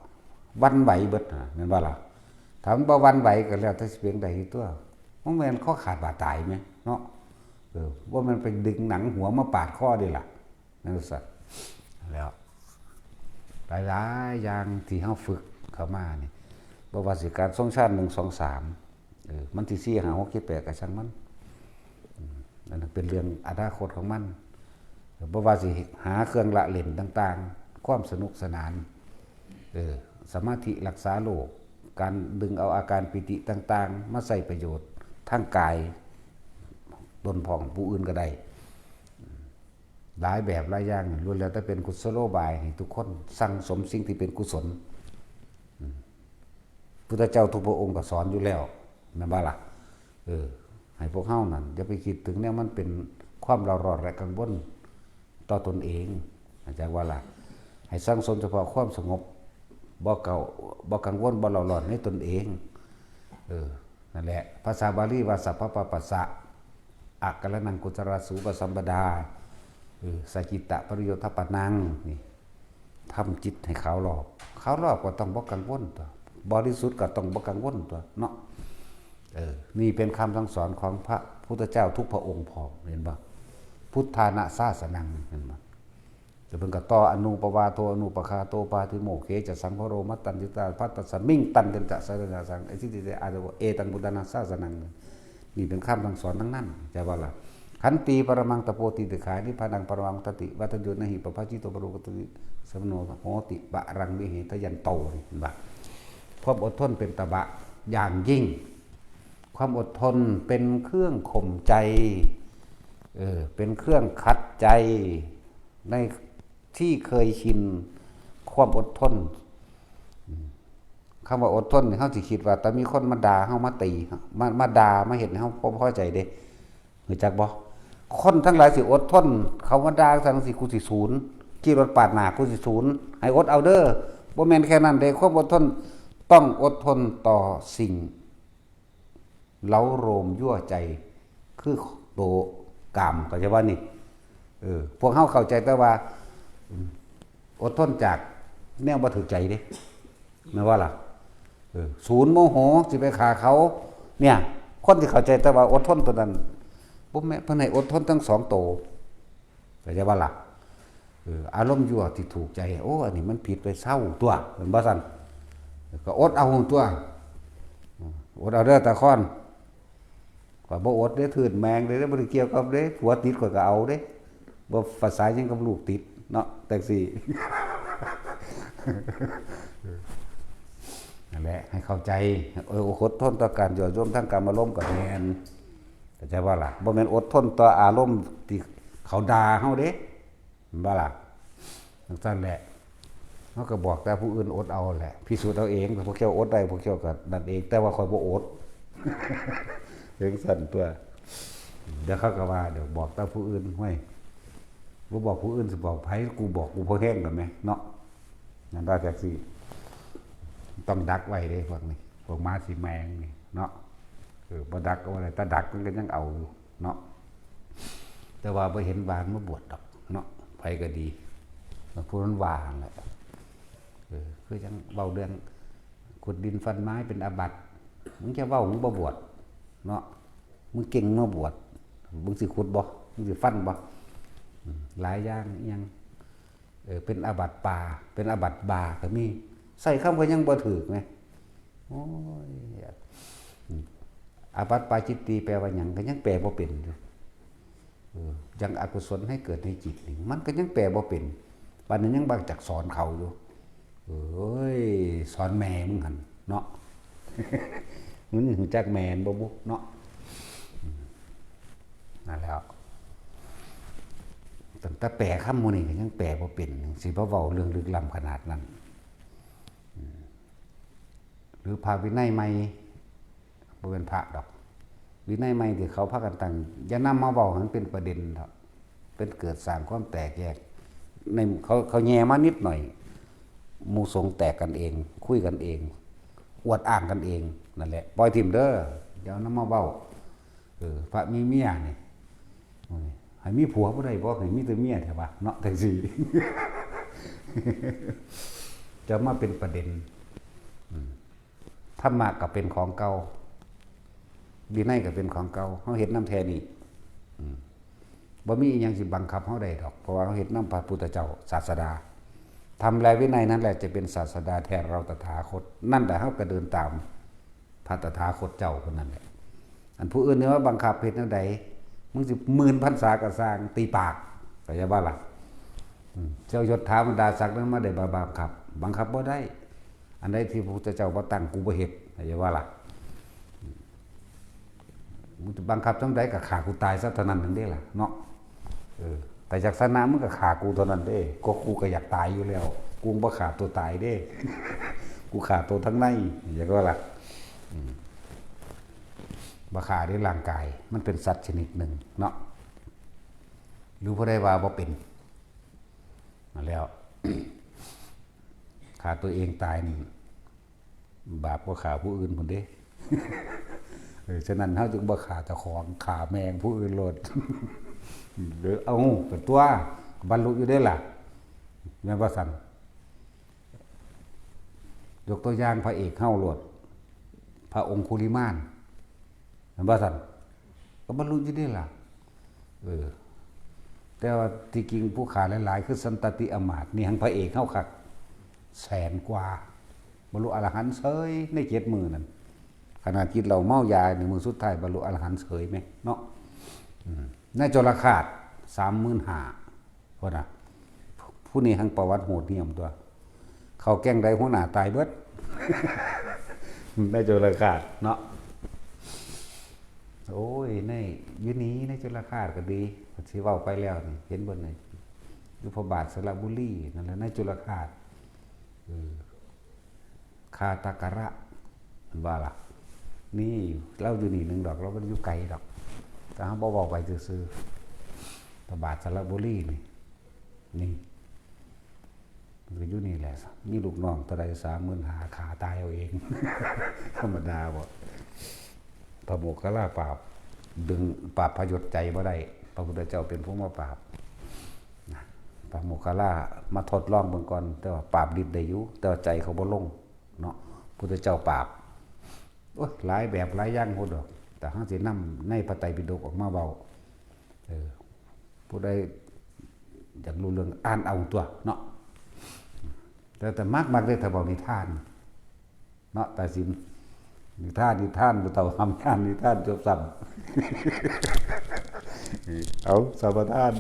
หวั่นไหวเบิดนะ แม่นบ่ล่ะ ถ้ามันบ่หวั่นไหวก็แล้วแต่สิเป็นใดตัว มันแม่นคอขาดบาดตายไหมเนาะ เออ บ่แม่นไปดึงหนังหัวมาปาดคอเด้ล่ะ นั่นซะ แล้ว หลายๆอย่างที่เฮาฝึกเข้ามานี่ บ่ว่าสิการทรงฌานหนึ่ง สอง สาม เออ มันสิสี่ ห้า หก เจ็ด แปด ก็ช่างมัน อืม นั่นนะเป็นเรื่องอนาคตของมัน บ่ว่าสิหาเครื่องละเล่นต่างๆ ความสนุกสนาน เออ สมาธิรักษาโรค การดึงเอาอาการปีติต่างๆ มาใช้ประโยชน์ทางกาย ตนพร้อมผู้อื่นก็ได้ หลายแบบหลายอย่าง ล้วนแล้วแต่เป็นกุศโลบายให้ทุกคนสั่งสมสิ่งที่เป็นกุศล อืม พุทธเจ้าทุกพระองค์ก็สอนอยู่แล้ว แม่นบ่ล่ะ เออ ให้พวกเฮานั่นอย่าไปคิดถึงแนวมันเป็นความเร่าร้อนและกังวลต่อตนเอง เข้าใจบ่ล่ะ ให้สั่งสมเฉพาะความสงบ บ่เก่า บ่กังวล บ่เร่าร้อนในตนเอง เออ นั่นแหละ ภาษาบาลีว่า สัพพะปะปัสสะ อะกะระณังกุศลาสูปสัมปดา เออ สะจิตตะปริโยธปะนัง นี่ ทำจิตให้ขาวรอบ ขาวรอบก็ต้องบ่กังวลตัว บริสุทธิ์ก็ต้องบ่กังวลตัวเนาะ เออ นี่เป็นคำสั่งสอนของพระพุทธเจ้าทุกพระองค์พร้อม เห็นบ่ พุทธานะสาสนัง เห็นบ่ แต่เพิ่นก็ต่อ อนุปวาโท อนุปคาโต ปาติโมกเขจะสังวโร มัตตัญญิตา ภัตตัสมิง ตันติจะสารณาสัง เอสิติเต อาตโว เอตังพุทธานะสาสนัง นี่เป็นคำสั่งสอนทั้งนั้น ใช่บ่ล่ะ ขันติปรมังตะโป ติติขา นิพพานังปรมังวัฏฏันติ วัฏฏัญโย นะหิ ปะพาจิโต ปะโรกัตติ สมโน โหติ ปะรัง วิเหทะยันโต นี่เห็นบ่ ความอดทนเป็นตบะอย่างยิ่ง ความอดทนเป็นเครื่องข่มใจ เออ เป็นเครื่องขัดใจ ในที่เคยชินความอดทน อืม คำว่าอดทนนี่ เฮาสิคิดว่าแต่มีคนมาด่าเฮา มาตีเฮา มา มาด่า มาเฮ็ดให้เฮาบ่พอใจเด้ รู้จักบ่ คนทั้งหลายสิอดทน เขามาด่าจั่งซี้ กูสิสูน ขี่รถปาดหน้า กูสิสูน ให้อดเอาเด้อ บ่แม่นแค่นั้นเด้ ความอดทน ต้องอดทนต่อสิ่ง เร้าโลมยั่วใจ คือโตกาม เข้าใจบ่นี่ เออ พวกเฮาเข้าใจแต่ว่า อืม อดทนจากแนวบ่ถูกใจเด้ แม่นบ่ล่ะ เออ สูนโมโห สิไปฆ่าเขา เนี่ย คนที่เข้าใจแต่ว่าอดทนตัวนั้น บ่แม่น เพิ่นให้อดทนทั้งสองโต เข้าใจบ่ล่ะ เออ อารมณ์ยั่วที่ถูกใจ โอ้ อันนี้มันผิดไป เซาตัว แม่นบ่ซั่น ก็อดเอาตัว อืม อดเอาเด้อตาคอน ข้อยบ่อดเด้ ทื่นแมงเด้ บ่ได้เกี่ยวกับเด้ ผัวติดข้อยก็เอาเด้ บ่ประสาหยังกับลูกติดเนาะ จั่งซี้ นั่นแหละ ให้เข้าใจ เออ อดทนต่อการยั่วยวนทางกามารมณ์ก็แม่น เข้าใจบ่ล่ะ บ่แม่นอดทนต่ออารมณ์ที่เขาด่าเฮาเด้ แม่นบ่ล่ะ จั่งซั้นแหละ เฮาก็บอกแต่ผู้อื่นอดเอาแหละ พิสูจน์เอาเอง พวกเจ้าอดได้ พวกเจ้าก็นั่นเอง แต่ว่าข้อยบ่อด จั่งซั้นตั่ว เดี๋ยวเขาก็ว่า เดี๋ยวบอกแต่ผู้อื่น ห้วย บ่บอกผู้อื่นสิบอกไผ กูบอกกูพอแฮงแล้วแหมเนาะ นั่นว่าจั่งซี้ ต้องดักไว้เด้พวกนี้ พวกหมาสิแมงนี่เนาะ เออ บ่ดักก็บ่ได้ แต่ดักมันก็ยังเอาอยู่เนาะ แต่ว่าบ่เห็นว่ามันมาบวชดอกเนาะ ไผก็ดี ผู้มันว่าหั่นแหละ เออ คือจั่งเว้าเรื่องขุดดินฟันไม้เป็นอาบัติ มึงจะเว้า มึงบ่บวชเนาะ มึงเก่งมาบวช มึงสิขุดบ่ มึงสิฟันบ่ อืม หลายอย่างอิหยัง เออ เป็นอาบัติป่า เป็นอาบัติบาก็มี ใส่คำก็ยังบ่ถูกไง โอ้ย อาบัติปาจิตตีแปลว่าหยัง ก็ยังแปลบ่เป็นอยู่ เออ ยังอกุศลให้เกิดในจิตนี่ มันก็ยังแปลบ่เป็น ปานนั้นยังบ่จักสอนเขาอยู่ เอ้ย สอนแม่มึงหั่นเนาะ มึงรู้จักแม่บ่บุเนาะ อืม นั่นแหล้ว ตั้งแต่แปลคำหมู่นี้ก็ยังแปลบ่เป็น สิมาเว้าเรื่องลึกล้ำขนาดนั้น อืม หรือพระวินัยใหม่ บ่เป็นพระดอก วินัยใหม่ที่เขาพากันตั้ง อย่านำมาเว้าให้มันเป็นประเด็นดอก เป็นเกิดสร้างความแตกแยก ในเขา เขาแย่มานิดหน่อย หมู่สงฆ์แตกกันเอง คุยกันเอง อวดอ้างกันเอง นั่นแหละ ปล่อยถิ่มเด้อ อย่าเอานำมาเว้า เออ พระมีเมียนี่ โอ้ย ให้มีผัวบ่ได้บ่ ให้มีแต่เมียแท้วะ เนาะ จั่งซี้ จะมาเป็นประเด็น อืม ธรรมะก็เป็นของเก่า วินัยก็เป็นของเก่า เฮาเฮ็ดนำแท้นี้ อืม บ่มีอิหยังสิบังคับเฮาได้ดอก เพราะว่าเฮาเฮ็ดนำพระพุทธเจ้า ศาสดา ธรรมและวินัยนั่นแหละจะเป็นศาสดาแทนเราตถาคต นั่นแหละเฮาก็เดินตามพระตถาคตเจ้าคนนั้นแหละ อันผู้อื่นเนี่ยว่าบังคับเฮ็ดแนวใด มึงสิหมื่นพรรษาก็ซ่าง ตีปาก เข้าใจบ่ล่ะ อืม เจ้ายศถาบรรดาศักดิ์นั้นมาได้บังคับ บังคับบ่ได้ อันใดที่พระพุทธเจ้าบ่ตั้ง กูบ่เฮ็ด เข้าใจบ่ล่ะ อืม มึงจะบังคับจั่งใดก็ฆ่ากูตายซะเท่านั้นนั่นเด้ล่ะ เนาะ เออ แต่อยากชนะมึงก็ฆ่ากูเท่านั้นเด้ ก็กูก็อยากตายอยู่แล้ว กูบ่ฆ่าตัวตายเด้ กูฆ่าตัวทั้งใน เข้าใจบ่ล่ะ อืม บ่ฆ่าเด้ร่างกาย มันเป็นสัตว์ชนิดหนึ่งเนาะ หรือผู้ใดว่าบ่เป็น มาแล้ว ฆ่าตัวเองตายนี่ บาปกว่าฆ่าผู้อื่นพุ้นเด้ เออ ฉะนั้นเฮาจึงบ่ฆ่าเจ้าของ ฆ่าแม่งผู้อื่นโลด เด้อ เอ้า ก็ตัว บรรลุอยู่เด้ล่ะ แม่นบ่ซั่น ยกตัวอย่างพระเอกเฮาโลด พระองคุลิมาน แม่นบ่ซั่น ก็บรรลุอยู่เด้ล่ะ เออ แต่ว่าที่จริงผู้ฆ่าหลายๆ คือสันตติอมาตย์ นี่หั้งพระเอกเฮาคัก แสนกว่า บรรลุอรหันต์เสยในเจ็ดมื้อนั่น ขนาดกินเหล้าเมายานี่ มื้อสุดท้ายบรรลุอรหันต์เสยแหมเนาะ อืม นายจลฆาด สามหมื่นห้า พุ้นน่ะ ผู้นี้หั้งประวัติโหดเหี้ยมตั๊ว เข้าแก๊งใดหัวหน้าตายเบิด นายจลฆาดเนาะ โอ้ย ใน อยู่นี่นายจลฆาดก็ดี สิเว้าไปแล้วนี่ เห็นบ่นี่ อยู่พระบาทสระบุรี นั่นแหละนายจลฆาด เออ คาตากระ มันว่าล่ะ นี่ ลาวอยู่นี่หนึ่งดอก ลาวบ่ได้อยู่ไกลดอก แต่เฮาบ่เว้าไปซื่อๆ พระบาทสระบุรีนี่ นี่ มันก็อยู่นี่แหละ มีลูกน้องเท่าใด สามหมื่นห้า ฆ่าตายเอาเอง ธรรมดาบ่ พระโมคคัลลาปราบ ดึงปราบพยศใจบ่ได้ พระพุทธเจ้าเป็นผู้มาปราบ นะ พระโมคคัลลามาทดลองเบิ่งก่อน แต่ว่าปราบฤทธิ์ได้อยู่ แต่ว่าใจเขาบ่ลงเนาะ พุทธเจ้าปราบ โอ้ย หลายแบบหลายอย่างโพดดอก แต่เฮาสินำในพระไตรปิฎกออกมาเว้า เออ ผู้ใดอยากรู้เรื่องอ่านเอาตั๊วเนาะ แต่ แต่มัก มักเด้อ ถ้าเว้านิทาน เนาะ ตาสิน นิทาน นิทาน ผู้เฒ่าหำยาน นิทานจบซ้ำ เอาสมาทาน